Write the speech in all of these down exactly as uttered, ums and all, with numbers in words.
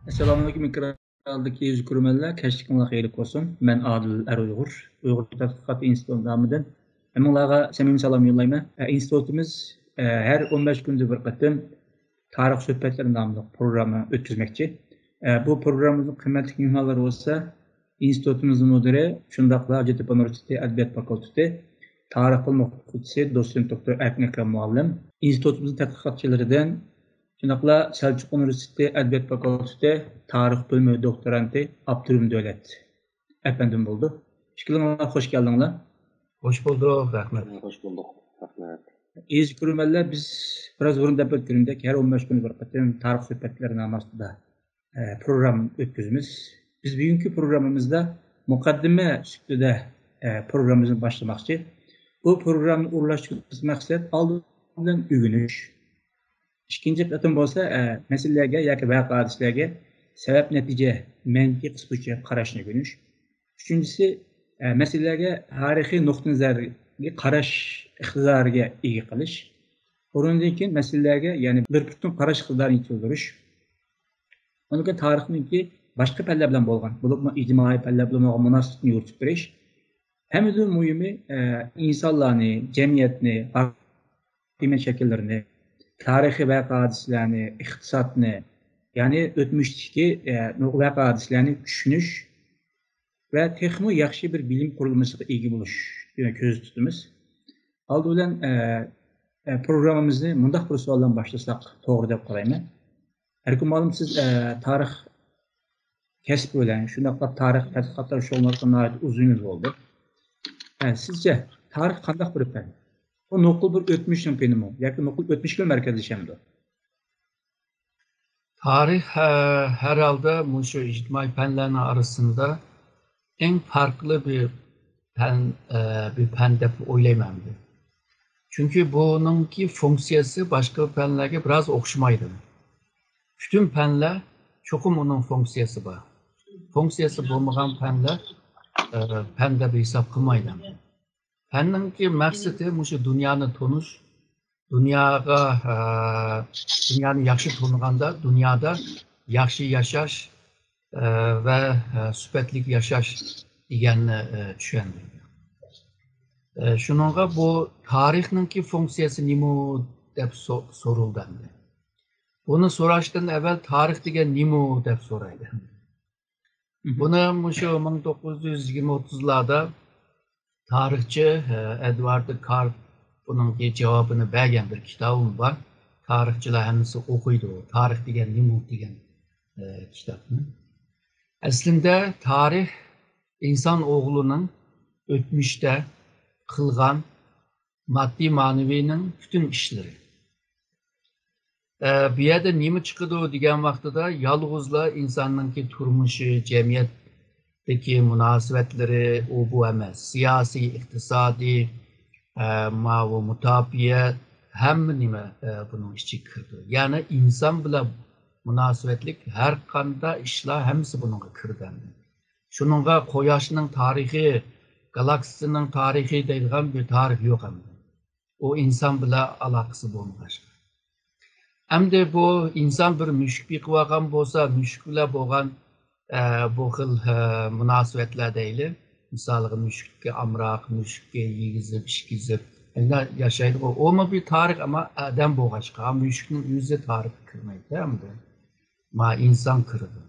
ئەسسالامۇئەلەيكۇم، ئېكران ئالدىدىكى يۈز كۆرۈرمەنلەر، كەچلىكىڭلار خەيرلىك بولسۇن. مەن ئادىل ئەر ئۇيغۇر، ئۇيغۇر تەتقىقات ئىنستىتۇتى نامىدىن ھەممىڭلارغا سەمىمىي سالام يوللايمەن. ئە، ئىنستىتۇتىمىز، ئە، ھەر ئون بەش كۈندە بىر قېتىم تارىخ سۆھبەتلىرى ناملىق پروگرامما ئۆتكۈزمەكچى. ئە، بۇ پروگراممىمىزنىڭ قىممەتلىك مېھمانلىرى بولسا ئىنستىتۇتىمىزنىڭ مۇدىرى، شۇنداقلا ھاجەتتېپە ئۇنىۋېرسىتېتى ئەدەبىيات فاكۇلتېتى تارىخ بۆلۈم ئوقۇتقۇچىسى، دوتسېنت دوكتور ئەركىن ئەكرەم مۇئەللىم، ئىنستىتۇتىمىزنىڭ تەتقىقاتچىلىرىدىن، شۇنداقلا سەلچۇق ئۇنىۋېرسىتېتى ئەدەبىيات فاكۇلتېتى تارىخ بۆلۈمى دوكتورانتى ئابدۇرېھىم دۆلەت ئەپەندىم بولىدۇ. ئىككىلىڭلار خوش كەلدىڭلار. خوش بولدۇق، رەھمەت. خوش بولدۇق، رەھمەت. ئەزىز كۆرۈرمەنلەر، بىز بىراز بۇرۇن دەپ ئۆتكىنىمدەك، ھەر ئون بەش كۈن بىر قېتىم تارىخ سۆھبەتلىرى نامى ئاستىدا، ئە، پروگرامما ئۆتكۈزىمىز. بىز بۈگۈنكى پروگراممىمىزدا مۇقەددىمە سۈپىتىدە، ئە، پروگراممىمىزنى باشلىماقچى. بۇ پروگراممىنى ئورۇنلاشتۇرۇش مەقسەت ئالدى بىلەن ئۆگىنىش. ئىككىنچى قېتىم بولسا، ئە، مەسىلىلەرگە ياكى ۋەقە-ھادىسىلەرگە سەۋەب-نەتىجە، مەنتىقى قىسمىچە قاراشنى ئۆگىنىش. ئۈچىنچىسى، ئە، مەسىلىلەرگە تارىخىي نۇقتىئىنەزەرگە قاراش ئىقتىدارىغا ئىگە قىلىش. ئۇنىڭدىن كېيىن مەسىلىلەرگە، يەنى بىر پۈتۈن قاراش ئىقتىدارىنى يېتىلدۈرۈش. ئۇنىڭدىن كېيىن تارىخنىڭكى باشقا پەنلەر بىلەن بولغان، بولۇپمۇ ئىجتىمائىي پەنلەر بىلەن بولغان مۇناسىۋىتىنى يورۇتۇپ بېرىش. ھەممىدىن مۇھىمى، ئە، ئىنسانلارنى، جەمئىيەتنى، ھاكىمىيەت شەكىللىرىنى، تارىخىي ۋەقە-ھادىسىلەرنى، ئىقتىسادنى، يەنى ئۆتمۈشتىكى، ئە، ۋەقە-ھادىسىلەرنى چۈشىنىش ۋە تېخىمۇ ياخشى بىر بىلىم قۇرۇلمىسىغا ئىگە بولۇش كۆزدە تۇتىمىز. ئالدى بىلەن، ئە، ئە، پروگراممىمىزنى مۇنداق بىر سوئال بىلەن باشلىساق توغرا دەپ قارايمەن. ئەركىن مۇئەللىم، سىز، ئە، تارىخ كەسپى بىلەن، شۇنداقلا تارىخ تەتقىقاتلار شۇغۇللىنىۋاتقان ناھايىتى ئۇزۇن يىل بولدى. ئە، سىزچە تارىخ قانداق بىر پەن؟ ئۇ نوقۇل بىر ئۆتمۈشنىڭ پېنىمۇ ياكى نوقۇل ئۆتمۈشكىلا مەركەزلىشەمدۇ؟ تارىخ، ھە، ھەر ھالدا مۇشۇ ئىجتىمائىي پەنلەرنىڭ ئارىسىدا ئەڭ پەرقلىق بىر پەن، ئە، بىر پەن دەپ ئويلايمەن مەن. چۈنكى بۇنىڭكى فۇنكسىيەسى باشقا پەنلەرگە بىراز ئوخشىمايدۇ. پۈتۈن پەنلەر چوقۇم ئۇنىڭ فۇنكسىيەسى بار. فۇنكسىيەسى بولمىغان پەنلەر، ئە، پەن دەپ ھېساب قىلمايدۇ. پەننىڭكى مەقسىتى مۇشۇ دۇنيانى تونۇش، دۇنياغا، ئە، دۇنيانى ياخشى تونۇغاندا دۇنيادا ياخشى ياشاش، ئە، ۋە، ئە، سۈپەتلىك ياشاش دېگەننى، ئە، چۈشەندۈرىدۇ. ئە، شۇنىڭغا بۇ تارىخنىڭكى فۇنكسىيەسى نېمە دەپ سو-، سورۇلدى ئەمدى. بۇنى سوراشتىن ئەۋۋەل تارىخ دېگەن نېمە دەپ سورايلى. بۇنى مۇشۇ مىڭ توققۇز يۈز يىگىرمە ئوتتۇزلاردا تارىخچى، ئە، ئەدۋارد كارپ بۇنىڭكى جاۋابىنى بەرگەن بىر كىتابىمۇ بار. تارىخچىلار ھەممىسى ئوقۇيدۇ. تارىخ دېگەن نېمە دېگەن، ئە، كىتابنى. ئەسلىندە تارىخ ئىنسان ئوغلىنىڭ ئۆتمۈشتە قىلغان ماددىي مەنىۋىنىڭ پۈتۈن ئىشلىرى. ئە، بۇ يەردە نېمە چىقىدۇ دېگەن ۋاقتىدا، يالغۇزلا ئىنساننىڭكى تۇرمۇشى، جەمئىيەتتىكى مۇناسىۋەتلىرى، ئۇ بۇ ئەمەس. سىياسىي، ئىقتىسادىي، ئە، ماۋۇ مۇداپىئە، ھەممە نېمە، ئە، بۇنىڭ ئىچىگە كىرىدۇ. يەنى ئىنسان بىلەن مۇناسىۋەتلىك ھەر قانداق ئىشلار ھەممىسى بۇنىڭغا كىرىدۇ ئەمدى. شۇنىڭغا قۇياشنىڭ تارىخى، گالاكسىيىنىڭ تارىخى دەيدىغان بىر تارىخ يوق ئەمدى. ئۇ ئىنسان بىلەن ئالاقىسى بولمىغاچقا. ئەمدى بۇ ئىنسان بىر مۈشۈك بېقىۋالغان بولسا، مۈشۈك بىلەن بولغان، ئە، بۇ خىل، ئە، مۇناسىۋەتلەر دەيلى. مىسالىغا، مۈشۈككە ئامراق، مۈشۈككە يېگۈزۈپ، ئىچكۈزۈپ، ئەنە ياشايدىغۇ. ئۇمۇ بىر تارىخ، ئەمما ئادەم بولغاچقا، مۈشۈكنىڭ ئۆزى تارىخقا كىرمەيدۇ ئەمدى. ما ئىنسان كىرىدۇ.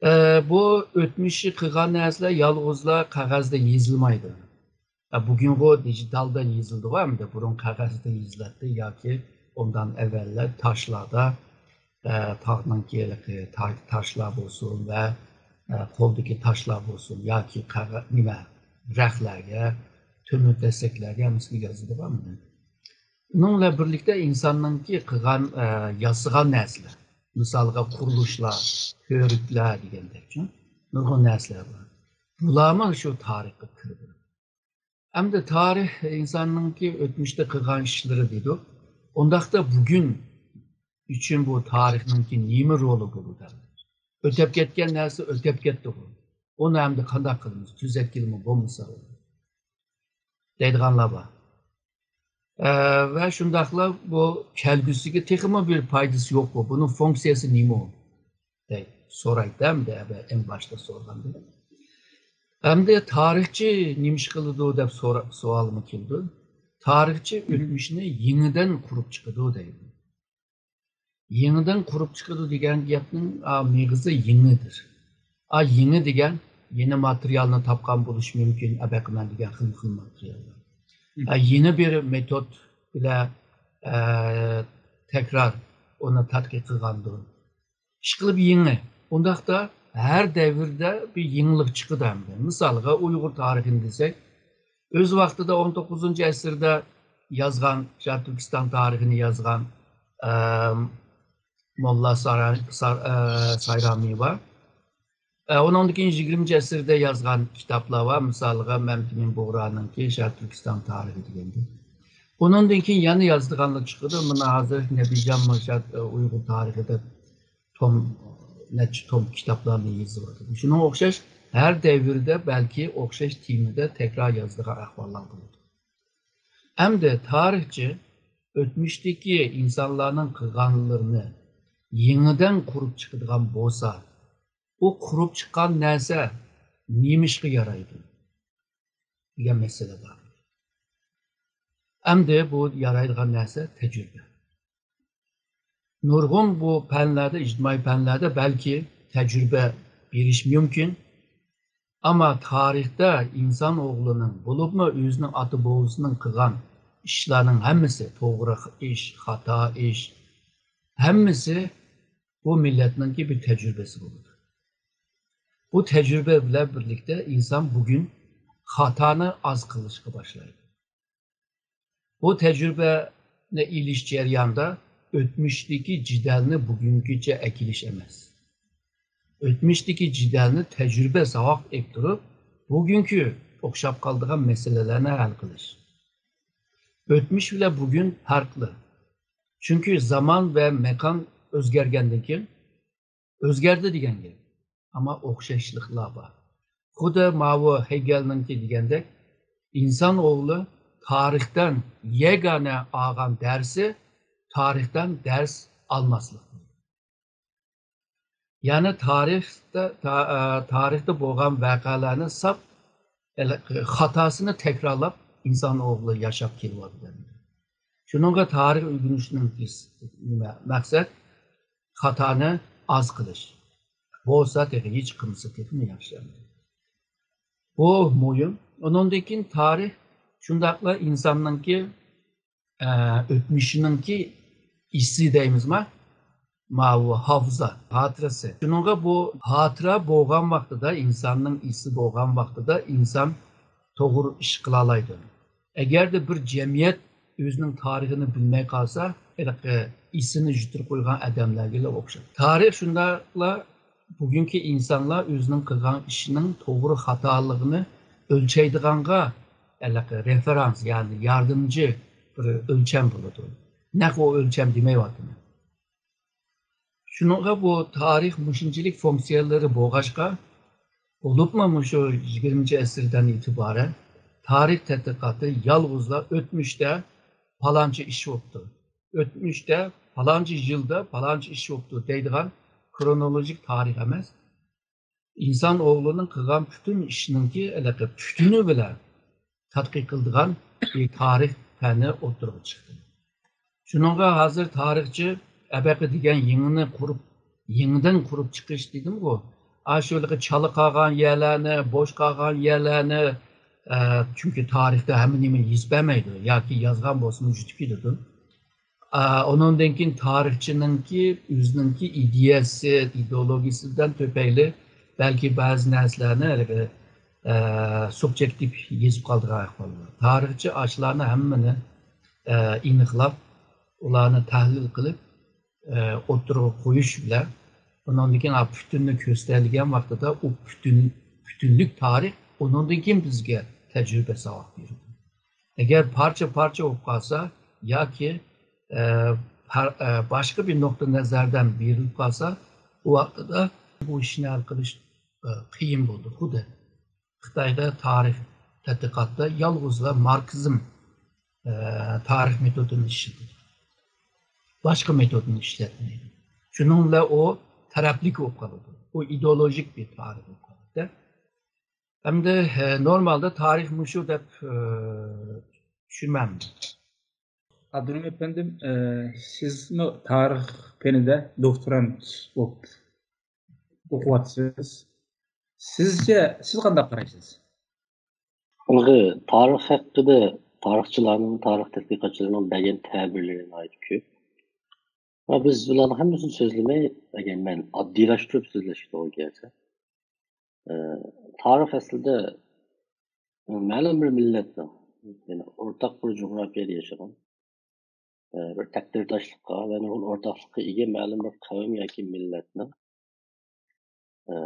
ئە، بۇ ئۆتمۈشى قىلغان نەرسىلەر يالغۇزلا قەغەزدە يېزىلمايدۇ. ئە، بۈگۈنغۇ دىجىتالدا يېزىلىدىغۇ ئەمدى. بۇرۇن قەغەزدە يېزىلاتتى ياكى ئۇندىن ئەۋۋەللەر تاشلاردا، ئە، تاغنىڭكى ھېلىقى تا-، تاشلار بولسۇن ۋە، ئە، قولدىكى تاشلار بولسۇن ياكى قەغە-، نېمە، رەخلەرگە، تۆمۈر تەسەكلەرگە ھەممىسىگە يازىدىغۇ ئەمدى. ئۇنىڭ بىلەن بىرلىكتە ئىنساننىڭكى قىلغان، ئە، ياسىغان نەرسىلەر، مىسالغا قۇرۇلۇشلار، كۆۋرۈكلەر دېگەندەكچۇ، نۇرغۇن نەرسىلەر بار. بۇلارمۇ شۇ تارىخقا كىرىدۇ. ئەمدى تارىخ ئىنساننىڭكى ئۆتمۈشتە قىلغان ئىشلىرى دېدۇق. ئۇنداقتا بۈگۈن ئۈچۈن بۇ تارىخنىڭكى نېمە رولى بولىدۇ؟ ئۆتەپ كەتكەن نەرسە ئۆتەپ كەتتىغۇ. ئۇنى ئەمدى قانداق قىلىمىز؟ تۈزەتكىلىمۇ بولمىسا دەيدىغانلار بار. ئە، ۋە شۇنداقلا بۇ كەلگۈسىگە تېخىمۇ بىر پايدىسى يوققۇ. بۇنىڭ فۇنكسىيەسى نېمە؟ دەيدۇ. سورايدۇ ئەمدى، ئەمدى ئەڭ باشتا سورىغاندا. ئەمدى تارىخچى نېمە ئىش قىلىدۇ دەپ سورا-، سوئالمۇ كېلىدۇ. تارىخچى ئۆتمۈشنى يېڭىدىن قۇرۇپ چىقىدۇ دەيدۇ. يېڭىدىن قۇرۇپ چىقىدۇ دېگەن گەپنىڭ، ئا، مېغىزى يېڭىدۇر. ئا، يېڭى دېگەن يېڭى ماتېرىيالنى تاپقان بولۇشى مۇمكىن، ئەبەقىمەن دېگەن خىل خىل ماتېرىياللار. ئا، يېڭى بىر مېتود بىلەن، ئە، تەكرار ئۇنى تەتقىق قىلغاندۇ. ئىشقىلىپ يېڭى. ئۇنداقتا ھەر دەۋردە بىر يېڭىلىق چىقىدۇ ئەمدى. مىسالغا ئۇيغۇر تارىخىنى دېسەك، ئۆز ۋاقتىدا ئون توققۇزىنچى ئەسىردە يازغان شەرقىي تۈركىستان تارىخىنى يازغان، ئەم، موللا سارا-، سار-، ئە، سايرامى بار. ئە، ئۇنىڭدىن كېيىن يىگىرمىنچى ئەسىردە يازغان كىتابلار بار. مىسالغا مەمتىمىن بۇغرانىڭكى شەرقىي تۈركىستان تارىخى دېگەندەك. ئۇنىڭدىن كېيىن يەنە يازىدىغانلار چىقىدۇ. مانا ھازىر نەبىجان مىرشاد، ئە، ئۇيغۇر تارىخى دەپ توم، نەچچە توم كىتابلارنى يېزىۋاتىدۇ. شۇنىڭغا ئوخشاش ھەر دەۋردە بەلكى ئوخشاش تېمىدا تەكرار يازىدىغان ئەھۋاللار بولىدۇ. ئەمدى تارىخچى ئۆتمۈشتىكى ئىنسانلارنىڭ قىلغانلىرىنى يېڭىدىن قۇرۇپ چىقىدىغان بولسا، ئۇ قۇرۇپ چىققان نەرسە نېمە ئىشقا يارايدۇ دېگەن مەسىلە بار. ئەمدى بۇ يارايدىغان نەرسە تەجرىبە. نۇرغۇن بۇ پەنلەردە، ئىجتىمائىي پەنلەردە بەلكى تەجرىبە بېرىش مۇمكىن. ئەمما تارىختا ئىنسان ئوغلىنىڭ، بولۇپمۇ ئۆزىنىڭ ئاتا-بوۋىسىنىڭ قىلغان ئىشلارنىڭ ھەممىسى، توغرا ئىش، خاتا ئىش، ھەممىسى بۇ مىللەتنىڭكى بىر تەجرىبىسى بولىدۇ. بۇ تەجرىبە بىلەن بىرلىكتە ئىنسان بۈگۈن خاتانى ئاز قىلىشقا باشلايدۇ. بۇ تەجرىبىنى ئېلىش جەريانىدا ئۆتمۈشتىكى جېدەلنى بۈگۈنگىچە ئەكېلىش ئەمەس. ئۆتمۈشتىكى جېدەلنى تەجرىبە ساۋاق ئېلىپ تۇرۇپ، بۈگۈنكى ئوخشاپ قالىدىغان مەسىلىلەرنى ھەل قىلىش. ئۆتمۈش بىلەن بۈگۈن پەرقلىق. چۈنكى زامان ۋە ماكان ئۆزگەرگەندىن كېيىن ئۆزگەردى دېگەن گەپ. ئەمما ئوخشاشلىقلار بار. خۇددى ماۋۇ ھېگېلنىڭكى دېگەندەك، ئىنسان ئوغلى تارىختىن يەگانە ئالغان دەرسى تارىختىن دەرس ئالماسلىق. يەنى تارىختا، تا-، ئە، تارىختا بولغان ۋەقەلەرنى ساپ، ئە، خاتاسىنى تەكرارلاپ ئىنسان ئوغلى ياشاپ كېلىۋاتىدۇ. شۇنىڭغا تارىخ ئۆگىنىشنىڭ بىز-، نېمە، مەقسەت خاتانى ئاز قىلىش. بولسا تېخى ھېچ قىلمىسا تېخىمۇ ياخشى. بۇ مۇھىم. ئۇنىڭدىن كېيىن تارىخ شۇنداقلا ئىنساننىڭكى، ئە، ئۆتمۈشىنىڭكى ئىسى دەيمىزما؟ ماۋۇ ھافىزا، خاتىرىسى. شۇنىڭغا بۇ خاتىرە بولغان ۋاقتىدا، ئىنساننىڭ ئىسى بولغان ۋاقتىدا ئىنسان توغرا ئىش قىلالايدۇ. ئەگەردە بىر جەمئىيەت ئۆزىنىڭ تارىخىنى بىلمەي قالسا، ھېلىقى ئىسىنى يىتىرىپ قويغان ئادەملەرگىلا ئوخشايدۇ. تارىخ شۇنداقلا بۈگۈنكى ئىنسانلار ئۆزىنىڭ قىلغان ئىشىنىڭ توغرا خاتالىقىنى ئۆلچەيدىغانغا ھېلىقى رېفېرانس، يەنى ياردىمچى بىر ئۆلچەم بولىدۇ. نەق ئۇ ئۆلچەم دېمەيۋاتىمەن. شۇنىڭغا بۇ تارىخ مۇشۇنچىلىك فۇنكسىيەلىرى بولغاچقا، بولۇپمۇ مۇشۇ يىگىرمىنچى ئەسىردىن ئېتىبارەن تارىخ تەتقىقاتى يالغۇزلا ئۆتمۈشتە پالانچى ئىش بوپتۇ، ئۆتمۈشتە پالانچى يىلدا پالانچى ئىش بوپتۇ دەيدىغان كرونولوگىك تارىخ ئەمەس. ئىنسان ئوغلىنىڭ قىلغان پۈتۈن ئىشىنىڭكى ھېلىقى پۈتۈنى بىلەن تەتقىق قىلىدىغان بىر تارىخ پەنى ئوتتۇرىغا چىقتى. شۇنىڭغا ھازىر تارىخچى ئەبەقە دېگەن يېڭىنى قۇرۇپ، يېڭىدىن قۇرۇپ چىقىش دېدىمغۇ. ئاشۇ ھېلىقى چالا قالغان يەرلەرنى، بوش قالغان يەرلەرنى، ئە، چۈنكى تارىختا ھەممە نېمە يېزىپ بەرمەيدۇ ياكى يازغان بولسىمۇ يۇتۇپ كېتىدۇ. ئە، ئۇنىڭدىن كېيىن تارىخچىنىڭكى ئۆزىنىڭكى ئىدىيەسى، ئىدېئولوگىيىسىدىن تۈپەيلى بەلكى بەزى نەرسىلەرنى ھېلىقى، ئە، سۇبجېكتىپ يېزىپ قالىدىغان ئەھۋال بار. تارىخچى ئاشۇلارنى ھەممىنى، ئە، ئېنىقلاپ، ئۇلارنى تەھلىل قىلىپ، ئە، ئوتتۇرىغا قويۇش بىلەن، ئۇنىڭدىن كېيىن پۈتۈننى كۆرسىتەلىگەن ۋاقتىدا ئۇ پۈتۈن، پۈتۈنلۈك تارىخ، ئۇنىڭدىن كېيىن بىزگە تەجرىبە ساۋاق بېرىدۇ. ئەگەر پارچە-پارچە بولۇپ قالسا ياكى، ئە، پار-، ئە، باشقا بىر نۇقتىئى نەزەردىن بېرىلىپ قالسا، ئۇ ۋاقتىدا بۇ ئىشنى ھەل قىلىش، ئە، قىيىن بولىدۇ. خۇددى خىتايدا تارىخ تەتقىقاتتا يالغۇزلا ماركسىزم، ئە، تارىخ مېتودىنى ئىشلىتىدۇ. باشقا مېتودنى ئىشلەتمەيدۇ. شۇنىڭ بىلەن ئۇ تەرەپلىك بولۇپ قالىدۇ. بۇ ئىدېئولوگىك بىر تارىخ بولۇپ قالىدۇ. ئەمدى، ئە، نورمالدا تارىخ مۇشۇ دەپ، ئە، چۈشىنىمەن. ئابدۇرېھىم ئەپەندىم، ئە، سىزمۇ تارىخ پېنىدە دوكتورانت بولۇپ ئوقۇۋاتىسىز. سىزچە، سىز قانداق قارايسىز؟ ئىلغى تارىخ ھەققىدە تارىخچىلارنىڭ، تارىخ تەتقىقاتچىلىرىنىڭ بەرگەن تەبىرلىرى ناھايىتى كۆپ. ۋە بىز بۇلارنىڭ ھەممىسىنى سۆزلىمەي، ئەگەر مەن ئاددىيلاشتۇرۇپ سۆزلەشكە توغرا كەلسە، ئە، تارىخ ئەسلىدە مەلۇم بىر مىللەتنىڭ، يەنى ئورتاق بىر جۇغراپىيەدە ياشىغان، ئە، بىر تەقدىرداشلىققا ۋە نۇرغۇن ئورتاقلىققا ئىگە مەلۇم بىر قەۋم ياكى مىللەتنىڭ، ئە،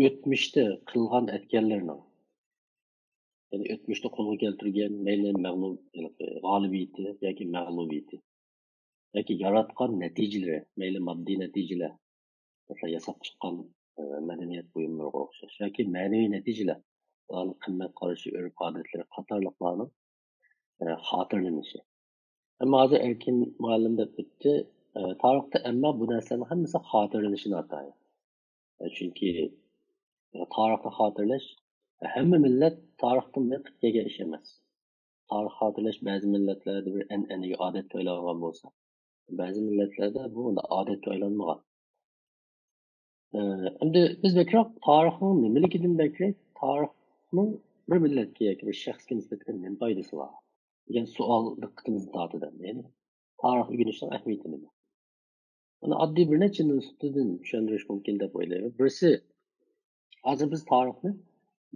ئۆتمۈشتە قىلغان ئەتكەنلىرىنىڭ، يەنى ئۆتمۈشتە قولغا كەلتۈرگەن مەيلى مەغلۇب، غالىبىيىتى ياكى مەغلۇبىيىتى ياكى ياراتقان نەتىجىلىرى، مەيلى ماددىي نەتىجىلەر، مەسىلەن، ياساپ چىققان، ئە، مەدەنىيەت بۇيۇملىرىغا ئوخشاش ياكى مەنىۋى نەتىجىلەر، ئۇلارنىڭ قىممەت قارىشى، ئۆرپ-ئادەتلىرى قاتارلىقلارنىڭ، ئە، خاتىرىلىنىشى. ئەمما ھازىر ئەركىن مۇئەللىم دەپ ئۆتتى، ئە، تارىختا ئەمما بۇ نەرسىلەرنىڭ ھەممىسى خاتىرىلىنىشى ناتايىن. ئە، چۈنكى، ئە، تارىخنى خاتىرىلەش، ئە، ھەممە مىللەت تارىختىن بېرىپ قىلىپ كەلگەن ئىش ئەمەس. تارىخ خاتىرىلەش بەزى مىللەتلەردە بىر ئەنئەنىگە، ئادەتكە ئايلانغان بولسا، بەزى مىللەتلەردە بۇ ئۇنداق ئادەتكە ئايلانمىغان. ئە، ئەمدى بىز بەكرەك تارىخنىڭ نېمىلىكىدىن بەكرەك، تارىخنىڭ بىر مىللەتكە ياكى بىر شەخسكە نىسبەتەن نېمە پايدىسى بار دېگەن سوئال دىققىتىمىزنى تارتىدۇ. يەنى تارىخ ئۆگىنىشنىڭ ئەھمىيىتى نېمە؟ بۇنى ئاددىي بىر نەچچە نۇقتىدىن چۈشەندۈرۈش مۇمكىن دەپ ئويلايمەن. بىرسى، ھازىر بىز تارىخنى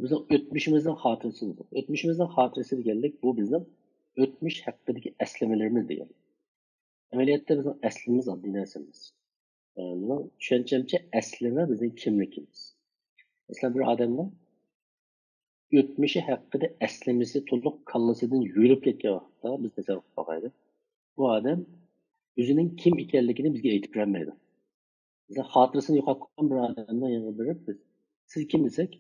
بىزنىڭ ئۆتمۈشىمىزنىڭ خاتىرىسى دېدۇق. ئۆتمۈشىمىزنىڭ خاتىرىسى دېگەنلىك، بۇ بىزنىڭ ئۆتمۈش ھەققىدىكى ئەسلىمىلىرىمىز دېگەن. ئەمەلىيەتتە بىزنىڭ ئەسلىمىز ئاددىي نەرسە ئەمەس. ئە، مېنىڭ چۈشەنچەمچە ئەسلىمە بىزنىڭ كىملىكىمىز. مەسىلەن، بىر ئادەمنىڭ ئۆتمۈشى ھەققىدە ئەسلىمىسى تولۇق كاللىسىدىن يۇيۇلۇپ كەتكەن ۋاقىتتا، بىز تەسەۋۋۇر قىلىپ باقايلى. بۇ ئادەم ئۆزىنىڭ كىم ئىكەنلىكىنى بىزگە ئېيتىپ بېرەلمەيدۇ. مەسىلەن، خاتىرىسىنى يوقاتقان بىر ئادەمنىڭ يېنىغا بېرىپ، بىز، «سىز كىم؟» دېسەك،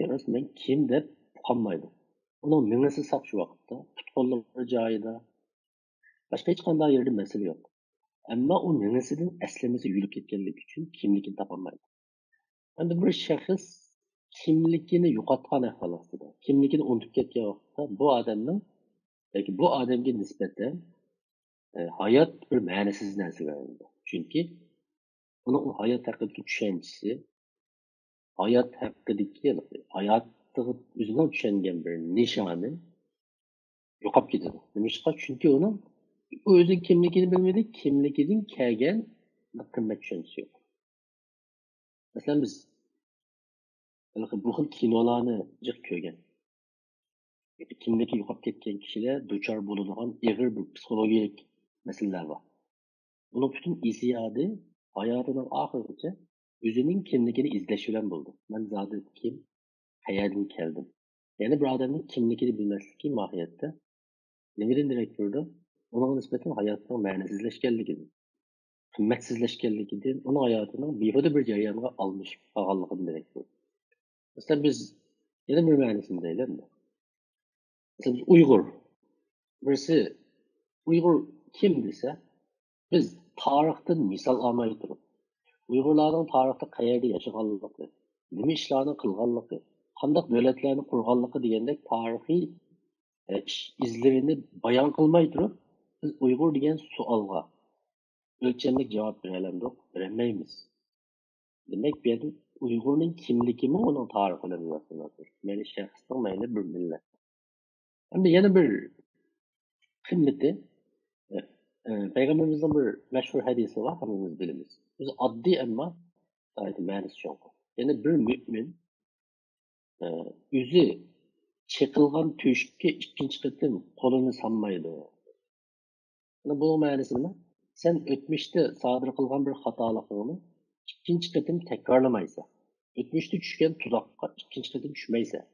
«يا، مەن كىم؟» دەپ ئۇقالمايدۇ. ئۇنىڭ مېڭىسى ساق شۇ ۋاقىتتا، پۇت-قوللىرى جايىدا، باشقا ھېچقانداق يەردە مەسىلە يوق. ئەمما ئۇ مېڭىسىدىن ئەسلىمىسى يۇيۇلۇپ كەتكەنلىكى ئۈچۈن كىملىكىنى تاپالمايدۇ. ئەمدى بىر شەخس كىملىكىنى يوقاتقان ئەھۋال ئاستىدا، كىملىكىنى ئۇنتۇپ كەتكەن ۋاقىتتا بۇ ئادەمنىڭ ياكى بۇ ئادەمگە نىسبەتەن، ئە، ھايات بىر مەنىسىز نەرسىگە ئايلىنىدۇ. چۈنكى ئۇنىڭ ئۇ ھايات ھەققىدىكى چۈشەنچىسى، ھايات ھەققىدىكى، ھاياتىغا ئۆزىنىڭ چۈشەنگەن بىر نىشانى يوقاپ كېتىدۇ. نېمىشقا؟ چۈنكى ئۇنىڭ ئۇ ئۆزىنىڭ كىملىكىنى بىلمىدى، كىملىكىدىن كەلگەن بىر قىممەت چۈشەنچىسى يوق. مەسىلەن، بىز ھېلىقى بۇ خىل كىنولارنى جىق كۆرگەن. كىملىكى يوقاپ كەتكەن كىشىلەر دۇچار بولىدىغان ئېغىر بىر پسىخولوگىيەلىك مەسىلىلەر بار. ئۇنىڭ پۈتۈن ئىجتىھادى ھاياتىنىڭ ئاخىرىغىچە ئۆزىنىڭ كىملىكىنى ئىزدەش بىلەن بولىدۇ. مەن زادى كىم، قەيەردىن كەلدىم؟ يەنى بىر ئادەمنىڭ كىملىكىنى بىلمەسلىكى ماھىيەتتە نېمىدىن دېرەك بېرىدۇ؟ ئۇنىڭغا نىسبەتەن ھاياتنىڭ مەنىسىزلەشكەنلىكىدىن، قىممەتسىزلەشكەنلىكىدىن، ئۇنىڭ ھاياتىنىڭ بىھۇدە بىر جەريانغا ئالمىشىپ قالغانلىقىدىن دېرەك بېرىدۇ. مەسىلەن، بىز يەنە بىر مەنىسىنى دەيلى ئەمدى. مەسىلەن، بىز ئۇيغۇر. بىرسى، ئۇيغۇر كىم دېسە، بىز تارىختىن مىسال ئالماي تۇرۇپ، ئۇيغۇرلارنىڭ تارىختا قەيەردە ياشىغانلىقى، نېمە ئىشلارنى قىلغانلىقى، قانداق دۆلەتلەرنى قۇرغانلىقى دېگەندەك تارىخىي، ئە، ئىش ئىزلىرىنى بايان قىلماي تۇرۇپ، بىز ئۇيغۇر دېگەن سوئالغا ئۆلچەملىك جاۋاب بېرەلەمدۇق؟ بېرەلمەيمىز. دېمەك، بۇ يەردە ئۇيغۇرنىڭ كىملىكىمۇ ئۇنىڭ تارىخى بىلەن مۇناسىۋەتلىك. مەيلى شەخسنىڭ، مەيلى بىر مىللەت. ئەمدى يەنە بىر قىممىتى، ئە، ئە، پەيغەمبىرىمىزنىڭ بىر مەشھۇر ھەدىسى بار، ھەممىمىز بىلىمىز. ئۆزى ئاددىي، ئەمما غايەت مەنىسى چوڭقۇر. يەنى بىر مۆمىن، ئە، ئۆزى چېقىلغان تۆشۈككە ئىككىنچى قېتىم قولىنى سالمايدۇ. مانا بۇنىڭ مەنىسى نېمە؟ سەن ئۆتمۈشتە سادىر قىلغان بىر خاتالىقىڭنى ئىككىنچى قېتىم تەكرارلىمايسەن. ئۆتمۈشتە چۈشكەن تۇزاققا ئىككىنچى قېتىم چۈشمەيسەن.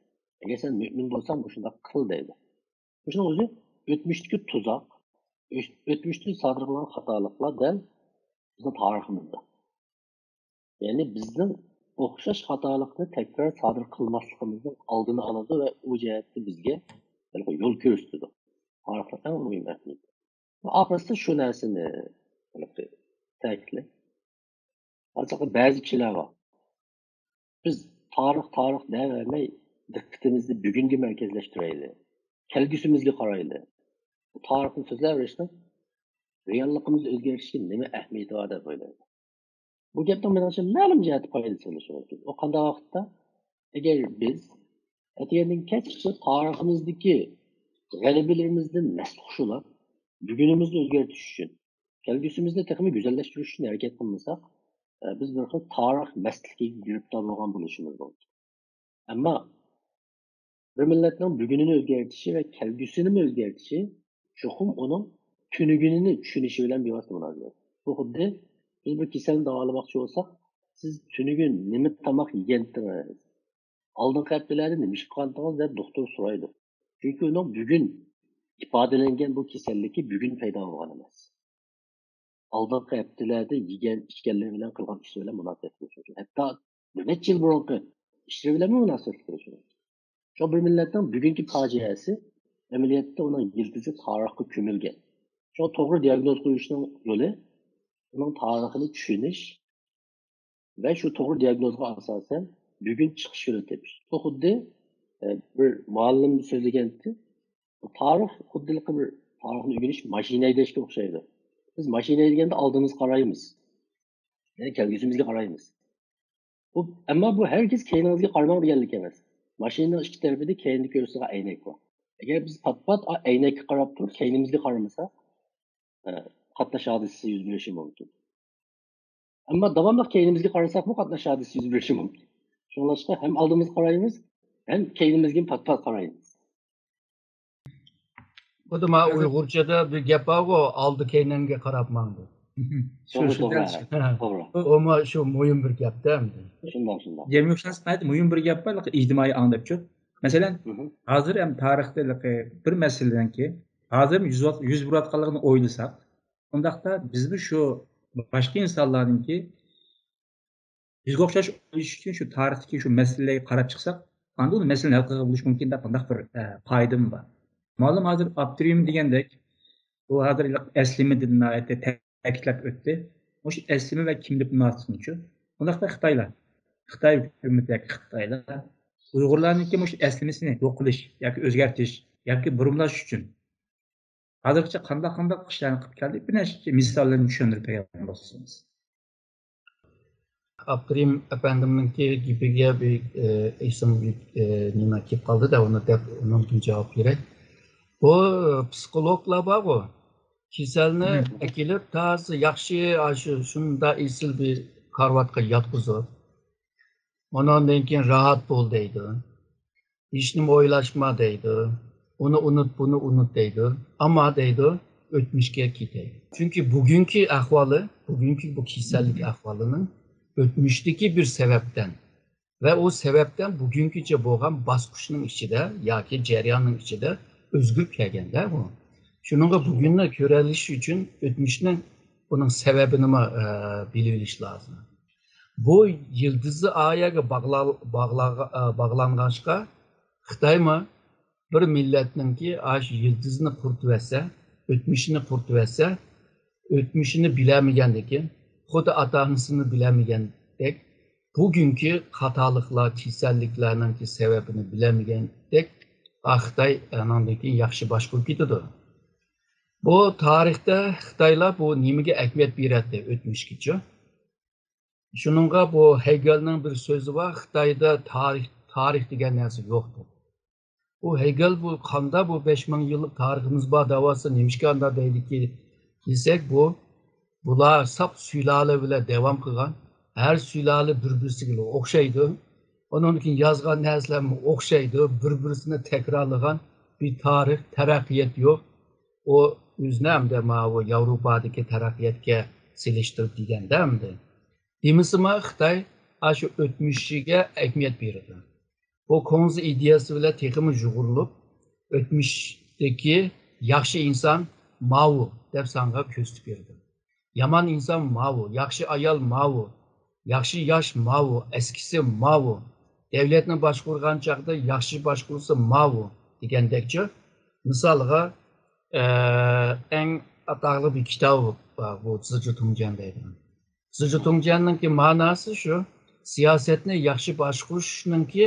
ئەگەر سەن مۆمىن بولساڭ، مۇشۇنداق قىل دەيدۇ. مۇشۇنىڭ ئۆزى ئۆتمۈشتىكى تۇزاق، ئۆت-، ئۆتمۈشتە سادىر قىلغان خاتالىقلار دەل بىزنىڭ تارىخىمىزدا. يەنى بىزنىڭ ئوخشاش خاتالىقنى تەكرار سادىر قىلماسلىقىمىزنىڭ ئالدىنى ئالىدۇ ۋە ئۇ جەھەتتە بىزگە ھېلىقى يول كۆرسىتىدۇ. تارىخنىڭ ئەڭ مۇھىم ئەھمىيىتى. ئاخىرسىدا شۇ نەرسىنى ھېلىقى تەكىتلەي. ئارىسىدا بەزى كىشىلەر بار. بىز تارىخ، تارىخ دەۋەرمەي، دىققىتىمىزنى بۈگۈنگە مەركەزلەشتۈرەيلى. كەلگۈسىمىزگە قارايلى. بۇ تارىخنى سۆزلەۋېرىشنىڭ رېئاللىقىمىزنى ئۆزگەرتىشكە نېمە ئەھمىيىتى بار دەپ ئويلايمەن. بۇ گەپنىڭ مېنىڭچە مەلۇم جەھەتتە پايدىسى بولۇشى مۇمكىن. ئۇ قانداق ۋاقىتتا؟ ئەگەر بىز ئەتىگەندىن كەچكىچە تارىخىمىزدىكى غەلىبىلىرىمىزدىن مەستخۇش بولۇپ، بۈگۈنىمىزنى ئۆزگەرتىش ئۈچۈن، كەلگۈسىمىزنى تېخىمۇ گۈزەللەشتۈرۈش ئۈچۈن ھەرىكەت قىلمىساق، ئە، بىز بىر خىل تارىخ مەستلىكىگە گىرىپتار بولغان بولۇشىمىز مۇمكىن. ئەمما بىر مىللەتنىڭ بۈگۈنىنى ئۆزگەرتىشى ۋە كەلگۈسىنىمۇ ئۆزگەرتىشى چوقۇم ئۇنىڭ تۈنۈگۈنىنى چۈشىنىشى بىلەن بىۋاسىتە مۇناسىۋەتلىك. بۇ خۇددى بىز بىر كېسەلنى داۋالىماقچى بولساق، سىز تۈنۈگۈن نېمە تاماق يېگەنتىڭىز؟ ئالدىنقى ھەپتىلەردە نېمە ئىش قىلغانتىڭىز دەپ دوختۇر سورايدۇ. چۈنكى ئۇنىڭ بۈگۈن ئىپادىلەنگەن بۇ كېسەللىكى بۈگۈن پەيدا بولغان ئەمەس. ئالدىنقى ھەپتىلەردە يېگەن، ئىچكەنلىرى بىلەن قىلغان ئىشلىرى بىلەن مۇناسىۋەتلىك بولۇشى مۇمكىن. ھەتتا بىر نەچچە يىل بۇرۇنقى ئىشلىرى بىلەنمۇ مۇناسىۋەتلىك بولۇشى مۇمكىن. شۇڭا بىر مىللەتنىڭ بۈگۈنكى پاجىئەسى ئەمەلىيەتتە ئۇنىڭ يىلتىزى تارىخقا كۆمۈلگەن. شۇڭا توغرا دىياگنوز قويۇشنىڭ يولى ئۇنىڭ تارىخىنى چۈشىنىش ۋە شۇ توغرا دىياگنوزغا ئاساسەن بۈگۈن چىقىش يولىنى تېپىش. بۇ خۇددى، ئە، بىر مۇئەللىم سۆزلىگەنتى، تارىخ خۇددى بىر تارىخنى ئۆگىنىش، ماشىنا ھەيدەشكە ئوخشايدۇ. بىز ماشىنا ھەيدىگەندە ئالدىمىزغا قارايمىز. يەنى كەلگۈسىمىزگە قارايمىز. بۇ، ئەمما بۇ ھەرگىز كەينىڭىزگە قارىماڭ دېگەنلىك ئەمەس. ماشىنىنىڭ ئىككى تەرىپىدە كەينىدە كۆرسىتىدىغان ئەينەك بار. ئەگەر بىز پات-پات ئا-، ئەينەككە قاراپ تۇرۇپ كەينىمىزگە قارىمىساق، ئە، قاتناش ھادىسىسى يۈز بېرىشى مۇمكىن. ئەمما داۋاملىق كەينىمىزگە قارىساقمۇ قاتناش ھادىسىسى يۈز بېرىشى مۇمكىن. شۇڭلاشقا ھەم ئالدىمىزغا قارايمىز، ھەم كەينىمىزگە پات-پات قارايمىز. خۇددى مانا ئۇيغۇرچىدا بىر گەپ بارغۇ، «ئالدى كەينىڭگە قاراپ ماڭ» دەپ. شۇ، توغرا، شۇ توغرا، دەل شۇ. توغرا. ئۇ، ئۇمۇ شۇ مۇھىم بىر گەپتە ئەمدى. شۇنداق، شۇنداق. جەمئىي ئۇچراشقان ناھايىتى مۇھىم بىر گەپ بار، ئىجتىمائىي ئاڭداپچۇ. مەسىلەن، مھم. ھازىر ھەم تارىختا بىر مەسىلىدىنكى، ھازىر يۈز، يۈز بېرىۋاتقانلىقىنى ئويلىساق، ئۇنداقتا بىزمۇ شۇ باشقا ئىنسانلارنىڭكى بىزگە ئوخشاش ئويلىشىش ئۈچۈن شۇ تارىختىكى شۇ مەسىلىلەرگە قاراپ چىقساق، ئاندىن ئۇنى مەسىلىنى ھەل قىلغىلى بولۇش مۇمكىن دەپ قانداق بىر، ئە، پايدىمۇ بار. مالۇم ھازىر ئابدۇرېھىم دېگەندەك، ئۇ ھازىر ئەسلىمىدىن ناھايىتى تەكىتلەپ ئۆتتى. مۇشۇ ئەسلىمە ۋە كىملىك مۇناسىۋىتىنىچۇ؟ ئۇنداقتا خىتايلار، خىتاي ھۆكۈمىتى ياكى خىتايلار ئۇيغۇرلارنىڭكى مۇشۇ ئەسلىمىسىنى يوق قىلىش ياكى ئۆزگەرتىش ياكى بۇرمىلاش ئۈچۈن ھازىرغىچە قانداق، قانداق ئىشلارنى قىلىپ كەلدى، بىر نەچچە مىساللارنى چۈشەندۈرۈپ بەرگەن بولسىڭىز. ئابدۇرېھىم ئەپەندىمنىڭكى گېپىگە بىر، ئە، ئېسىم بىر، ئە، نېمە كېلىپ قالدى-دە، ئۇنى دەپ، ئۇنىڭدىن جاۋاب بېرەي. بۇ پسىخولوگلار بارغۇ، كېسەلنى مم. ئەكېلىپ، تازا ياخشى، ئاشۇ شۇنداق ئېسىل بىر كارىۋاتقا ياتقۇزۇپ، ئۇنىڭدىن كېيىن «راھەت بول» دەيدۇ. «ھېچنېمە ئويلاشما» دەيدۇ. «ئۇنى ئۇنۇت، بۇنى ئۇنۇت» دەيدۇ. ئەمما دەيدۇ، ئۆتمۈشكە كېتەي. چۈنكى بۈگۈنكى ئەھۋالى، بۈگۈنكى بۇ كېسەللىك ئەھۋالىنىڭ ئۆتمۈشتىكى بىر سەۋەبتىن ۋە ئۇ سەۋەبتىن بۈگۈنگىچە بولغان باسقۇچنىڭ ئىچىدە ياكى جەرياننىڭ ئىچىدە ئۆزگىرىپ كەلگەندە بۇ. شۇنىڭغا بۈگۈننى كۆرەلىشى ئۈچۈن ئۆتمۈشنىڭ بۇنىڭ سەۋەبىنىمۇ، ئە، بىلىۋېلىش لازىم. بۇ يىلتىزى ئايەگە باغلا-، باغلاغا-، ئە، باغلانغاچقا، خىتايمۇ بىر مىللەتنىڭكى ئاشۇ يىلتىزىنى قۇرۇتۇۋەتسە، ئۆتمۈشىنى قۇرۇتۇۋەتسە، ئۆتمۈشىنى بىلەلمىگەندىكىن، خۇددى ئاتا-ئانىسىنى بىلەلمىگەندەك، بۈگۈنكى خاتالىقلار، كېسەللىكلەرنىڭكى سەۋەبىنى بىلەلمىگەندەك، ئا، خىتاي ئاناندىن كېيىن ياخشى باشقۇرۇپ كېتىدۇ. بۇ تارىختا خىتايلار بۇ نېمىگە ئەھمىيەت بېرەتتى ئۆتمۈشكىچە؟ شۇنىڭغا بۇ ھېگېلنىڭ بىر سۆزى بار، خىتايدا تارىخ، تارىخ دېگەن نەرسە يوق دەپ. بۇ ھېگېل بۇ قاندا بۇ بەش مىڭ يىللىق تارىخىمىز بار دەۋاتسا، نېمىشقا ئاندا دەيدىكى دېسەك، بۇ، بۇلار ساپ سۇلالە بىلەن داۋام قىلغان، ھەر سۇلالە بىر-بىرسىگە ئوخشايدۇ. ئۇنىڭدىن كېيىن يازغان نەرسىلەرمۇ ئوخشايدۇ، بىر-بىرسىنى تەكرارلىغان بىر تارىخ، تەرەققىيات يوق. ئۇ ئۆزىنى ئەمدى ماۋۇ ياۋروپادىكى تەرەققىياتقا سېلىشتۇرۇپ دېگەندە ئەمدى. دېمىسىمۇ خىتاي ئاشۇ ئۆتمۈشىگە ئەھمىيەت بېرىدۇ. بۇ كۇڭزى ئىدىيەسى بىلەن تېخىمۇ يۇغۇرۇلۇپ، ئۆتمۈشتىكى ياخشى ئىنسان ماۋۇ دەپ ساڭا كۆرسىتىپ بېرىدۇ. يامان ئىنسان ماۋۇ، ياخشى ئايال ماۋۇ، ياخشى ياش ماۋۇ، ئەسكىسى ماۋۇ. دەۋلەتنى باشقۇرغان چاغدا ياخشى باشقۇرسا ماۋۇ دېگەندەكچۇ. مىسالغا، ئە، ئەڭ ئاتاقلىق بىر كىتاب بار، بۇ زىجى تۇڭجيەن دەيدىغان. زىجۇتۇڭجيەننىڭكى ماناسى شۇ، سىياسەتنى ياخشى باشقۇرۇشنىڭكى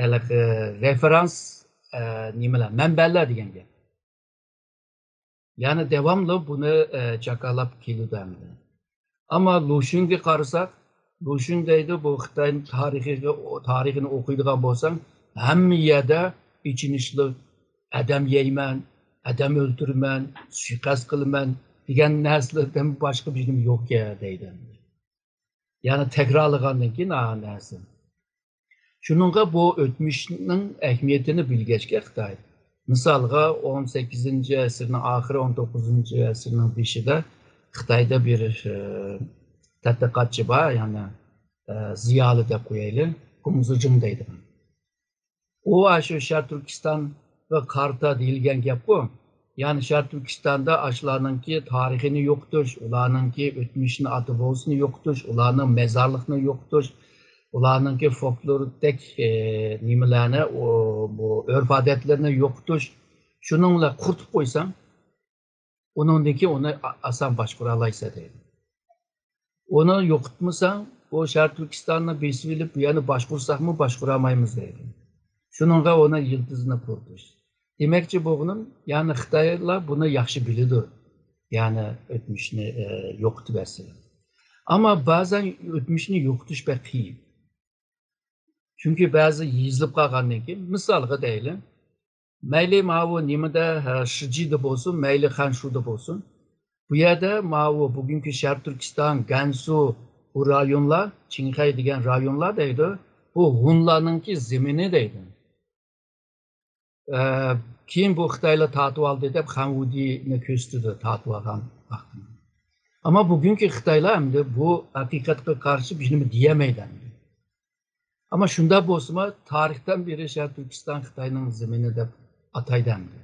ھېلىقى رېفېرانس، ئە، نېمىلەر، مەنبەلەر دېگەن گەپ. يەنى داۋاملىق بۇنى، ئە، جاكارلاپ كېلىدۇ ئەمدى. ئەمما لۇشۈنگە قارىساق، لۇشۈن دەيدۇ، بۇ خىتاي تارىخىغا، تارىخىنى ئوقۇيدىغان بولساڭ، ھەممە يەردە ئېچىنىشلىق، ئادەم يەيمەن، ئادەم ئۆلتۈرىمەن، سۇيىقەست قىلىمەن دېگەن نەرسىلەردىن باشقا بىر نېمە يوق دەيدۇ. يەنى تەكرارلىغاندىن كېيىن ھەممە نەرسىنى. شۇنىڭغا بۇ ئۆتمۈشنىڭ ئەھمىيىتىنى بىلگەچكە خىتاي، مىسالغا، ئون سەككىزىنچى ئەسىرنىڭ ئاخىرى، ئون توققۇزىنچى ئەسىرنىڭ بېشىدا خىتايدا بىر، ئە، تەتقىقاتچى بار، يەنى، ئە، زىيالىي دەپ قويايلى، كۇڭ زىجىڭ دەيدىغان. ئۇ ئاشۇ شەرقىي تۈركىستانغا قارىتا دېيىلگەن گەپقۇ. يەنى شەرقىي تۈركىستاندا ئاشۇلارنىڭكى تارىخىنى يوقىتىش، ئۇلارنىڭكى ئۆتمۈشىنى، ئاتا-بوۋىسىنى يوقىتىش، ئۇلارنىڭ مەزارلىقىنى يوقىتىش، ئۇلارنىڭكى فولكلوردەك، ئە، نېمىلەرنى، ئۇ، بۇ ئۆرپ-ئادەتلىرىنى يوقىتىش، شۇنىڭ بىلەن قۇرۇتۇپ قويساڭ، ئۇنىڭدىن كېيىن ئۇنى ئا-، ئاسان باشقۇرالايسەن دەيدۇ. ئۇنى يوقىتمىساڭ، ئۇ شەرقىي تۈركىستاننى بېسىۋېلىپ، بۇ يەرنى باشقۇرساقمۇ باشقۇرالمايمىز دەيدۇ. شۇنىڭغا ئۇنى يىلتىزىنى قۇرۇتۇش. دېمەكچى بولغىنىم، يەنى خىتايلار بۇنى ياخشى بىلىدۇ. يەنى ئۆتمۈشنى، ئە، يوقىتىۋەتسە. ئەمما بەزەن ئۆتمۈشنى يوقىتىش بەك قىيىن. چۈنكى بەزى يېزىلىپ قالغاندىن كېيىن، مىسالغا دەيلى، مەيلى ماۋۇ نېمىدە، ھە، شىجىدا بولسۇن، مەيلى خەنشۇدا بولسۇن، بۇ يەردە ماۋۇ بۈگۈنكى شەرقىي تۈركىستان، گەنسۇ، بۇ رايونلار، چىڭخەي دېگەن رايونلار دەيدۇ، بۇ ھونلارنىڭكى زېمىنى دەيدۇ. ئە، كېيىن بۇ خىتايلار تارتىۋالدى دەپ خەنۋۇدىنى كۆرسىتىدۇ، تارتىۋالغان ۋاقتىنى. ئەمما بۈگۈنكى خىتايلار ئەمدى بۇ ھەقىقەتكە قارشى بىر نېمە دېيەلمەيدۇ ئەمدى. ئەمما شۇنداق بولسىمۇ، تارىختىن بېرى شەرقىي تۈركىستان خىتاينىڭ زېمىنى دەپ ئاتايدۇ ئەمدى.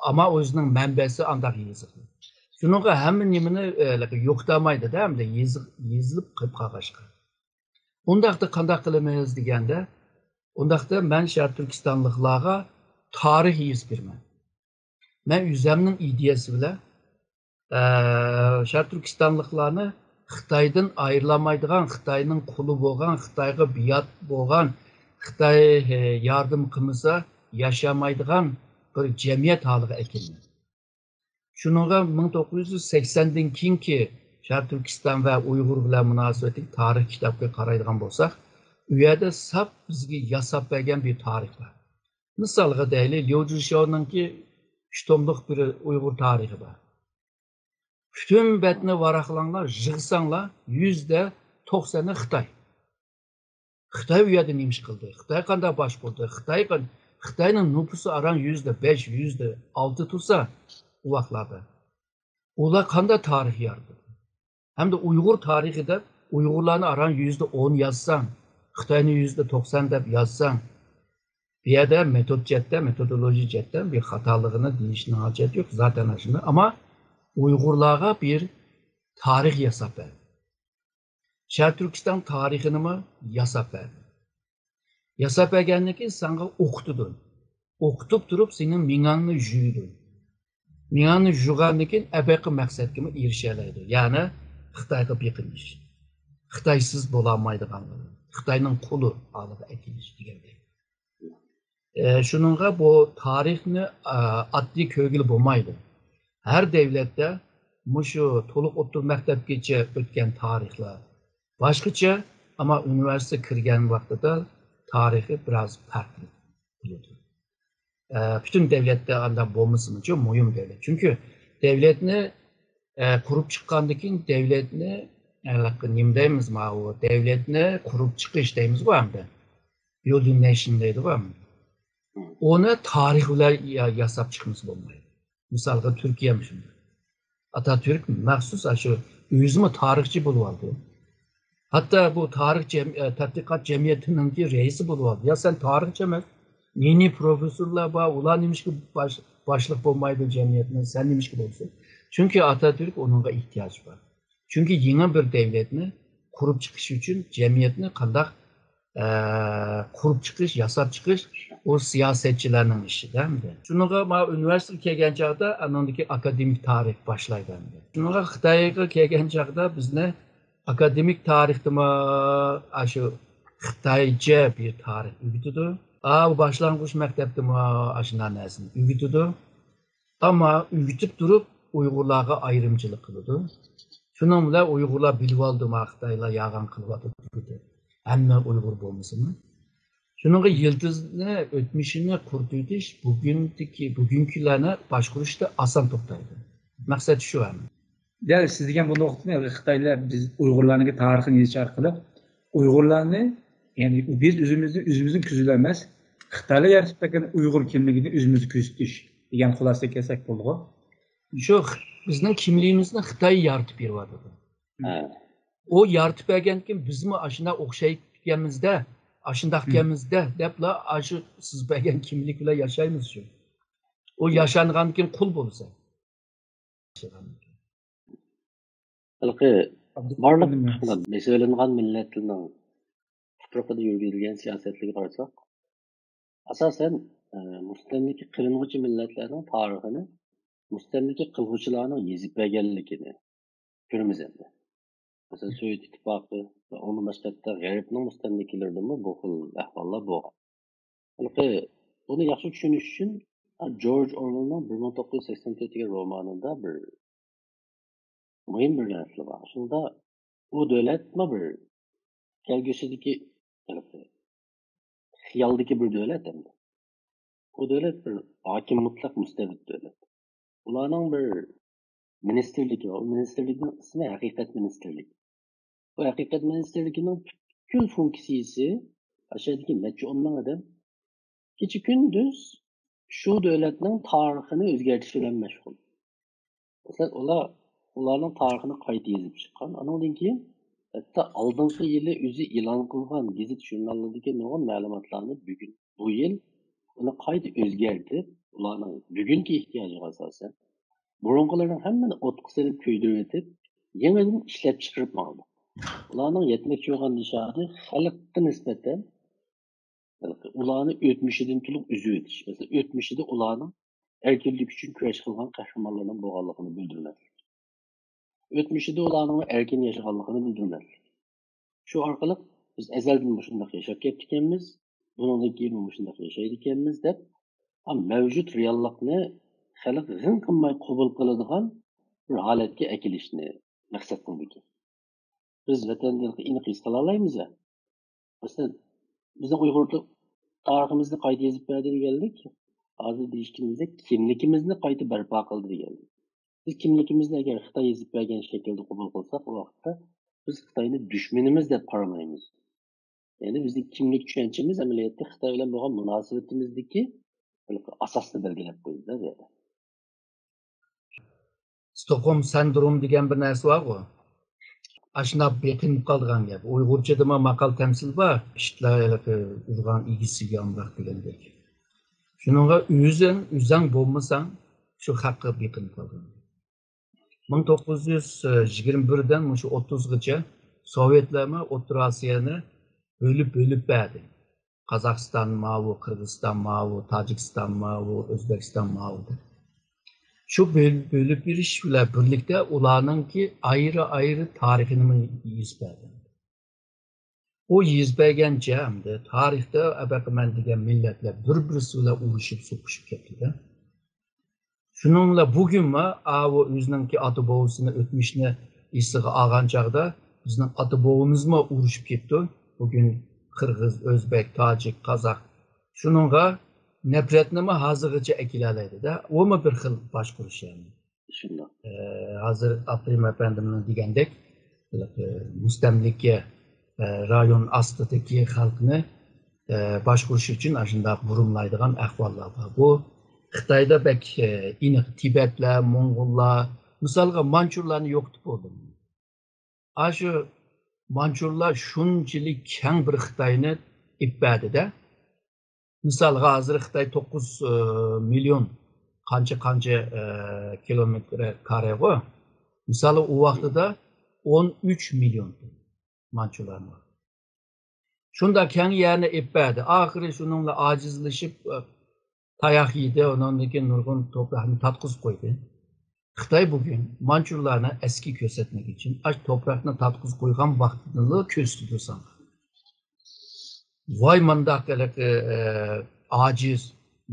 ئەمما ئۆزىنىڭ مەنبەسى ئانداق يېزىق. شۇنىڭغا ھەممە نېمىنى، ئە، يوقىتالمايدۇ-دە ئەمدى، يېزىق، يېزىلىپ قېلىپ قالغاچقا. ئۇنداقتا قانداق قىلىمىز دېگەندە، ئۇنداقتا مەن شەرقىي تۈركىستانلىقلارغا تارىخ يېزىپ بېرىمەن. مەن ئۆزەمنىڭ ئىدىيەسى بىلەن، ئە، شەرقىي تۈركىستانلىقلارنى خىتايدىن ئايرىلالمايدىغان، خىتاينىڭ قۇلى بولغان، خىتايغا بىئات بولغان، خىتاي، ئە، ياردەم قىلمىسا ياشىيالمايدىغان بىر جەمئىيەت ھالىغا ئەكىلىمەن. شۇنىڭغا مىڭ توققۇز يۈز سەكسەندىن كېيىنكى شەرقىي تۈركىستان ۋە ئۇيغۇر بىلەن مۇناسىۋەتلىك تارىخ كىتابقا قارايدىغان بولساق، ئۇ يەردە ساپ بىزگە ياساپ بەرگەن بىر تارىخ بار. مىسالغا دەيلى، ليۇ جىشياۋنىڭكى ئۈچ توملۇق بىر ئۇيغۇر تارىخى بار. پۈتۈن بەتنى ۋاراقلاڭلار، يىغساڭلار، يۈزدە توقسىنى خىتاي. خىتاي ئۇ يەردە نېمە ئىش قىلدى؟ خىتاي قانداق باشقۇردى؟ خىتاي قان-، خىتاينىڭ نوپۇسى ئاران يۈزدە بەش، يۈزدە ئالتە تۇرسا، ئۇ ۋاقىتلاردا ئۇلار قانداق تارىخ يارىتىدۇ؟ ھەمدە ئۇيغۇر تارىخى دەپ ئۇيغۇرلارنى ئاران يۈزدە ئون يازساڭ، خىتاينى يۈزدە توقسان دەپ يازساڭ، بۇ يەردە مېتود جەھەتتە، مېتودولوگىيە جەھەتتە بىر خاتالىقىنى دېيىشنىڭ ھاجەت يوق، زاتەن ئاشۇنداق. ئەمما ئۇيغۇرلارغا بىر تارىخ ياساپ بەردى. شەرقىي تۈركىستان تارىخىنىمۇ ياساپ بەردى. ياساپ بەرگەندىن كېيىن ساڭا ئوقۇتىدۇ. ئوقۇتۇپ تۇرۇپ سېنىڭ مېڭەڭنى يۇيىدۇ. مېڭەڭنى يۇغاندىن كېيىن ئەبەقى مەقسەتكىمۇ ئېرىشەلەيدۇ. يەنى خىتايغا بېقىنىش. خىتايسىز بولالمايدىغانلىقى. خىتاينىڭ قۇلى ھالىغا ئەكېلىش دېگەندەك. ئە، شۇنىڭغا بۇ تارىخنى، ئە، ئاددىي كۆرگىلى بولمايدۇ. ھەر دەۋلەتتە مۇشۇ تولۇق ئوتتۇرا مەكتەپكىچە ئۆتكەن تارىخلار باشقىچە، ئەمما ئۇنىۋېرسىتېتقا كىرگەن ۋاقتىدا تارىخى بىراز پەرقلىق بولىدۇ. ئە، پۈتۈن دەۋلەتتە ئانداق بولمىسىمۇچۇ، مۇھىم دەۋلەت. چۈنكى دەۋلەتنى، ئە، قۇرۇپ چىققاندىن كېيىن دەۋلەتنى، ئە، نېمە دەيمىز، ماۋۇ دەۋلەتنى قۇرۇپ چىقىش دەيمىزغۇ ئەمدى. Building nation دەيدىغۇ ئەمدى. ئۇنى تارىخ بىلەن يا-، ياساپ چىقمىسا بولمايدۇ. مىسالغا تۈركىيەمۇ شۇنداق. ئاتاتۈرك مەخسۇس ئاشۇ ئۆزىمۇ تارىخچى بولۇۋالدى. ھەتتا بۇ تارىخ جەم-، ئە، تەتقىقات جەمئىيىتىنىڭكى رەئىسى بولۇۋالدى. يا سەن تارىخچى ئەمەس، نى-نى پروفېسسورلار بار، ئۇلار نېمىشقا باش-، باشلىق بولمايدۇ جەمئىيەتنى، سەن نېمىشقا بولىسەن؟ چۈنكى ئاتاتۈرك ئۇنىڭغا ئېھتىياجى بار. چۈنكى يېڭى بىر دەۋلەتنى قۇرۇپ چىقىش ئۈچۈن جەمئىيەتنى قانداق، ئە، قۇرۇپ چىقىش، ياساپ چىقىش، ئۇ سىياسەتچىلەرنىڭ ئىشىدە ئەمدى. شۇنىڭغا مانا ئۇنىۋېرسىتېتقا كەلگەن چاغدا ئانىڭدىكى ئاكادېمىك تارىخ باشلايدۇ ئەمدى. شۇنىڭغا خىتايغا كەلگەن چاغدا بىزنى ئاكادېمىك تارىختىمۇ ئاشۇ خىتايچە بىر تارىخ ئۆگىتىدۇ. ئا، باشلانغۇچ مەكتەپتىمۇ ئاشۇنداق نەرسىنى ئۆگىتىدۇ. ئەمما ئۆگىتىپ تۇرۇپ ئۇيغۇرلارغا ئايرىمچىلىق قىلىدۇ. شۇنىڭ بىلەن ئۇيغۇرلار بىلىۋالدى، ما خىتايلار يالغان قىلىۋاتىدۇ دەپ. ھەممە ئۇيغۇر بولمىسىمۇ. شۇنىڭغا يىلتىزنى، ئۆتمۈشىنى قۇرۇتۇۋېتىش بۈگۈندىكى، بۈگۈنكىلەرنى باشقۇرۇشتا ئاسان توختايدۇ. مەقسەت شۇ ھەم. دەل سىز دېگەن بۇ نۇقتىنى خىتايلار بىز ئۇيغۇرلارنىڭ تارىخىنى يېزىش ئارقىلىق ئۇيغۇرلارنى، يەنى بىز ئۆزىمىزنى ئۆزىمىزنىڭ كۆزى بىلەن ئەمەس، خىتايلار يارىتىپ بەرگەن ئۇيغۇر كىملىكىنى ئۆزىمىزگە كۆرسىتىش دېگەن خۇلاسىگە كەلسەك بولىدىغۇ. شۇ بىزنىڭ كىملىكىمىزنى خىتاي يارىتىپ بېرىۋاتىدۇ. ھە. ئۇ يارىتىپ بەرگەندىكىن بىزمۇ ئاشۇنداق ئوخشايدىكەنمىزدە، ئاشۇنداقكەنمىزدە دەپلا ئاشۇ سىز بەرگەن كىملىك بىلەن ياشايمىز شۇ. ئۇ ياشانغاندىن كېيىن قۇل بولىسەن. ھېلىقى بارلىق بېسىۋېلىنغان مىللەتلەرنىڭ تۇپرىقىدا يۈرگۈزۈلگەن سىياسەتلىرىگە قارىساق، ئاساسەن، ئە، مۇستەملىكە قىلىنغۇچى مىللەتلەرنىڭ تارىخىنى مۇستەملىكە قىلغۇچىلارنىڭ يېزىپ بەرگەنلىكىنى كۆرىمىز ئەمدى. مەسىلەن، سوۋېت ئىتتىپاقى ۋە ئۇنىڭ باشقا ھەتتا غەربنىڭ مۇستەملىكىلىرىدىمۇ بۇ خىل ئەھۋاللار بولغان. ھېلىقى بۇنى ياخشى چۈشىنىش ئۈچۈن، جورج ئورۋېلنىڭ بىر مىڭ توققۇز يۈز سەكسەن تۆت دېگەن رومانىدا بىر مۇھىم بىر نەرسە بار. شۇندا ئۇ دۆلەتمۇ بىر كەلگۈسىدىكى، ھېلىقى خىيالدىكى بىر دۆلەت ئەمدى. ئۇ دۆلەت بىر ھاكىم مۇتلەق مۇستەبىت دۆلەت. ئۇلارنىڭ بىر مىنىستىرلىكى بار. ئۇ مىنىستىرلىكنىڭ ئىسمى ھەقىقەت مىنىستىرلىكى. بۇ ھەقىقەت مىنىستىرلىكىنىڭ پۈتكۈل فۇنكسىيىسى، ئاشۇ يەردىكى نەچچە ئون مىڭ ئادەم كېچە-كۈندۈز شۇ دۆلەتنىڭ تارىخىنى ئۆزگەرتىش بىلەن مەشغۇل. مەسىلەن، ئۇلار، ئۇلارنىڭ تارىخىنى قايتا يېزىپ چىققان. ئانىڭدىن كېيىن ھەتتا ئالدىنقى يىلى ئۆزى ئېلان قىلغان گېزىت ژۇرناللىرىدىكى نۇرغۇن مەلۇماتلارنى بۈگۈن، بۇ يىل ئۇنى قايتا ئۆزگەرتىپ، ئۇلارنىڭ بۈگۈنكى ئېھتىياجىغا ئاساسەن، بۇرۇنقىلىرىنىڭ ھەممىنى ئوتقا سېلىپ كۆيدۈرۈۋېتىپ، يېڭىدىن ئىشلەپ چىقىرىپ ماڭىدۇ. ئۇلارنىڭ يەتمەكچى بولغان نىشانى خەلققە نىسبەتەن ئۇلارنى ئۆتمۈشىدىن تولۇق ئۈزۈۋېتىش. مەسىلەن، ئۆتمۈشىدە ئۇلارنىڭ ئەركىنلىك ئۈچۈن كۈرەش قىلغان قەھرىمانلىرىنىڭ بولغانلىقىنى بىلدۈرمەسلىك. ئۆتمۈشىدە ئۇلارنىڭ ئەركىن ياشىغانلىقىنى بىلدۈرمەسلىك. شۇ ئارقىلىق بىز ئەزەلدىن مۇشۇنداق ياشاپ كەپتىكەنمىز، بۇنىڭدىن كېيىنمۇ مۇشۇنداق ياشايدىكەنمىز دەپ، ھەم مەۋجۇت رېئاللىقنى خەلق غىڭ قىلماي قوبۇل قىلىدىغان بىر ھالەتكە ئەكېلىشنى مەقسەت قىلىدىكەن. بىز ۋەتەندە ئېنىق ھېس قىلالايمىز. مەسىلەن، بىزنىڭ ئۇيغۇر تارىخىمىزنى قايتا يېزىپ بەردى دېگەنلىك، ھازىر دېيىشكىنىمىزدەك كىملىكىمىزنى قايتا بەرپا قىلدى دېگەنلىك. بىز كىملىكىمىزنى ئەگەر خىتاي يېزىپ بەرگەن شەكىلدە قوبۇل قىلساق، ئۇ ۋاقىتتا بىز خىتاينى دۈشمىنىمىز دەپ قارىمايمىز. يەنى بىزنىڭ كىملىك چۈشەنچىمىز ئەمەلىيەتتە خىتاي بىلەن بولغان مۇناسىۋىتىمىزدىكى ھېلىقى ئاساسنى بەلگىلەپ قويدى بۇ يەردە. ستوكھولم سىندروم دېگەن بىر نەرسە بارغۇ. ئاشۇنداق بېقىنىپ قالىدىغان گەپ. ئۇيغۇرچىدىمۇ ماقال تەمسىل بار. ئىتلار ھېلىقى ئۇرغان ئىگىسىگە ئامراق دېگەندەك. شۇنىڭغا ئۆزۈڭ، ئۆزۈڭ بولمىساڭ، شۇ خەققە بېقىنىپ قالىدىغان گەپ. مىڭ توققۇز يۈز يىگىرمە بىردىن مۇشۇ ئوتتۇزغىچە سوۋېتلارمۇ ئوتتۇرا ئاسىيانى بۆلۈپ، بۆلۈپ بەردى. قازاقىستان ماۋۇ، قىرغىزىستان ماۋۇ، تاجىكىستان ماۋۇ، ئۆزبېكىستان ماۋۇ دەپ. شۇ بۆل-، بۆلۈپ بېرىش بىلەن بىرلىكتە ئۇلارنىڭكى ئايرى-ئايرى تارىخىنىمۇ يېزىپ بەردى. ئۇ يېزىپ بەرگەنچە ئەمدى تارىختا ئەبەقىمەن دېگەن مىللەتلەر بىر-بىرسى بىلەن ئۇرۇشۇپ، سوقۇشۇپ كەتتى-دە. شۇنىڭ بىلەن بۈگۈنمۇ ئاۋۇ ئۆزىنىڭكى ئاتا-بوۋىسىنى، ئۆتمۈشىنى ئېسىگە ئالغان چاغدا، بىزنىڭ ئاتا-بوۋىمىزمۇ ئۇرۇشۇپ كېتىپتۇ. بۈگۈن قىرغىز، ئۆزبەك، تاجىك، قازاق. شۇنىڭغا نەپرەتنىمۇ ھازىرغىچە ئەكېلەلەيدۇ-دە. ئۇمۇ بىر خىل باشقۇرۇش يەنى. شۇنداق. ئە، ھازىر ئابدۇرېھىم ئەپەندىمنىڭ دېگەندەك، ئە، مۇستەملىكە، ئە، رايون ئاستىدىكى خەلقنى، ئە، باشقۇرۇش ئۈچۈن ئاشۇنداق بۇرۇملايدىغان ئەھۋاللار بار. بۇ خىتايدا بەك، ئە، ئېنىق تىبەتلەر، موڭغۇللار، مىسالغا مانچۇرلارنى يوقىتىپ بولدى. ئاشۇ مانچۇرلار شۇنچىلىك كەڭ بىر خىتاينى ئېلىپ بەردى-دە. مىسالغا، ھازىر خىتاي توققۇز، ئى، مىليون قانچە، قانچە، ئى، كىلومېتىر كارېغۇ. مىسالى، ئۇ ۋاقتىدا ئون ئۈچ مىليون مانچۇلارنىڭ. شۇنداق كەڭ يەرنى ئېلىپ بەردى. ئاخىرى شۇنىڭ بىلەن ئاجىزلىشىپ، ئى، تاياق يېدى، ئۇنىڭدىن كېيىن نۇرغۇن توپراقنى تارتقۇزۇپ قويدى. خىتاي بۈگۈن مانچۇلارنى ئەسكى كۆرسەتمەك ئۈچۈن ئاش توپراقنى تارتقۇزۇپ قويغان ۋاقتىدىنلا كۆرسىتىدۇ ساڭا. ۋاي مانداق ھېلىقى، ئە، ئاجىز،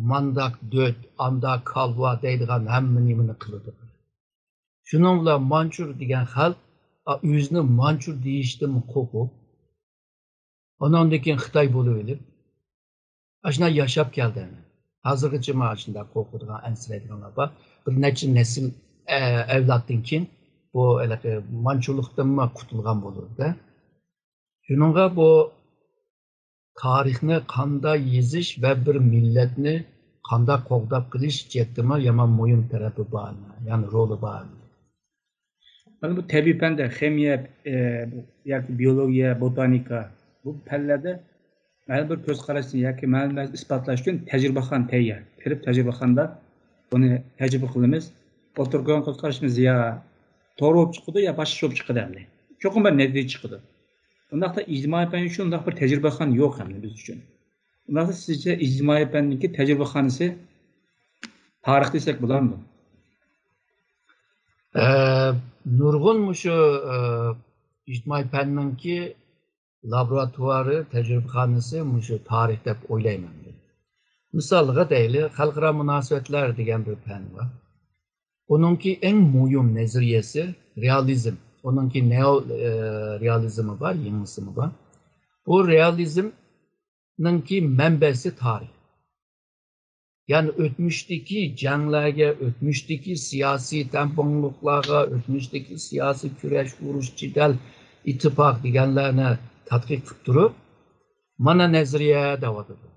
مانداق دۆت، ئانداق كالۋا دەيدىغان ھەممە نېمىنى قىلىدۇ. شۇنىڭ بىلەن مانچۇر دېگەن خەلق، ئا، ئۆزىنى مانچۇر دېيىشتىنمۇ قورقۇپ، ئاناندىن كېيىن خىتاي بولۇۋېلىپ، ئاشۇنداق ياشاپ كەلدى. ھازىرغىچە مانا شۇنداق قورقىدىغان، ئەنسىرەيدىغانلار بار. بىر نەچچە نەسىل، ئە، ئەۋلادتىن كېيىن بۇ ھېلىقى مانچۇلۇقتىنمۇ قۇتۇلغان بولىدۇ-دە. شۇنىڭغا بۇ تارىخنى قانداق يېزىش ۋە بىر مىللەتنى قانداق قوغداپ قېلىش جەھەتتىمۇ يامان مۇھىم تەرىپى بار، يەنى رولى بار. مانا بۇ تەبىئىي پەندە خىمىيە، ئە، ياكى بىيولوگىيە، بوتانىكا، بۇ پەنلەردە مەلۇم بىر كۆز قاراشنى ياكى مەلۇم بىر ئىسپاتلاش ئۈچۈن تەجرىبىخانا تەييار. كىرىپ تەجرىبىخانىدا بۇنى تەجرىبە قىلىمىز. ئوتتۇرىغا قويغان كۆز قارىشىمىز يا توغرا بولۇپ چىقىدۇ، يا باشقىچە بولۇپ چىقىدۇ ئەمدى. چوقۇم بىر نەتىجە چىقىدۇ. بۇنداقتا ئىجتىمائىي پەن ئۈچۈن بۇنداق بىر تەجرىبىخانا يوق ئەمدى بىز ئۈچۈن. بۇنداقتا سىزچە ئىجتىمائىي پەننىڭكى تەجرىبىخانىسى تارىخ دېسەك بولارمۇ؟ ئە، نۇرغۇن مۇشۇ، ئە، ئىجتىمائىي پەننىڭكى لابوراتوارى، تەجرىبىخانىسى مۇشۇ تارىخ دەپ ئويلايمەن. مىسالغا دەيلى، خەلقئارا مۇناسىۋەتلەر دېگەن بىر پەن بار. ئۇنىڭكى ئەڭ مۇھىم نەزەرىيەسى رېئالىزم. ئۇنىڭكى نېئو، ئە، رېئالىزمى بار، يېڭىسىمۇ بار. بۇ رېئالىزمنىڭكى مەنبەسى تارىخ. يەنى ئۆتمۈشتىكى جەڭلەرگە، ئۆتمۈشتىكى سىياسىي تەڭپۇڭلۇقلارغا، ئۆتمۈشتىكى سىياسىي كۈرەش، ئۇرۇش، جېدەل، ئىتتىپاق دېگەنلەرنى تەتقىق قىلىپ تۇرۇپ، مانا نەزەرىيە دەۋاتىدۇ.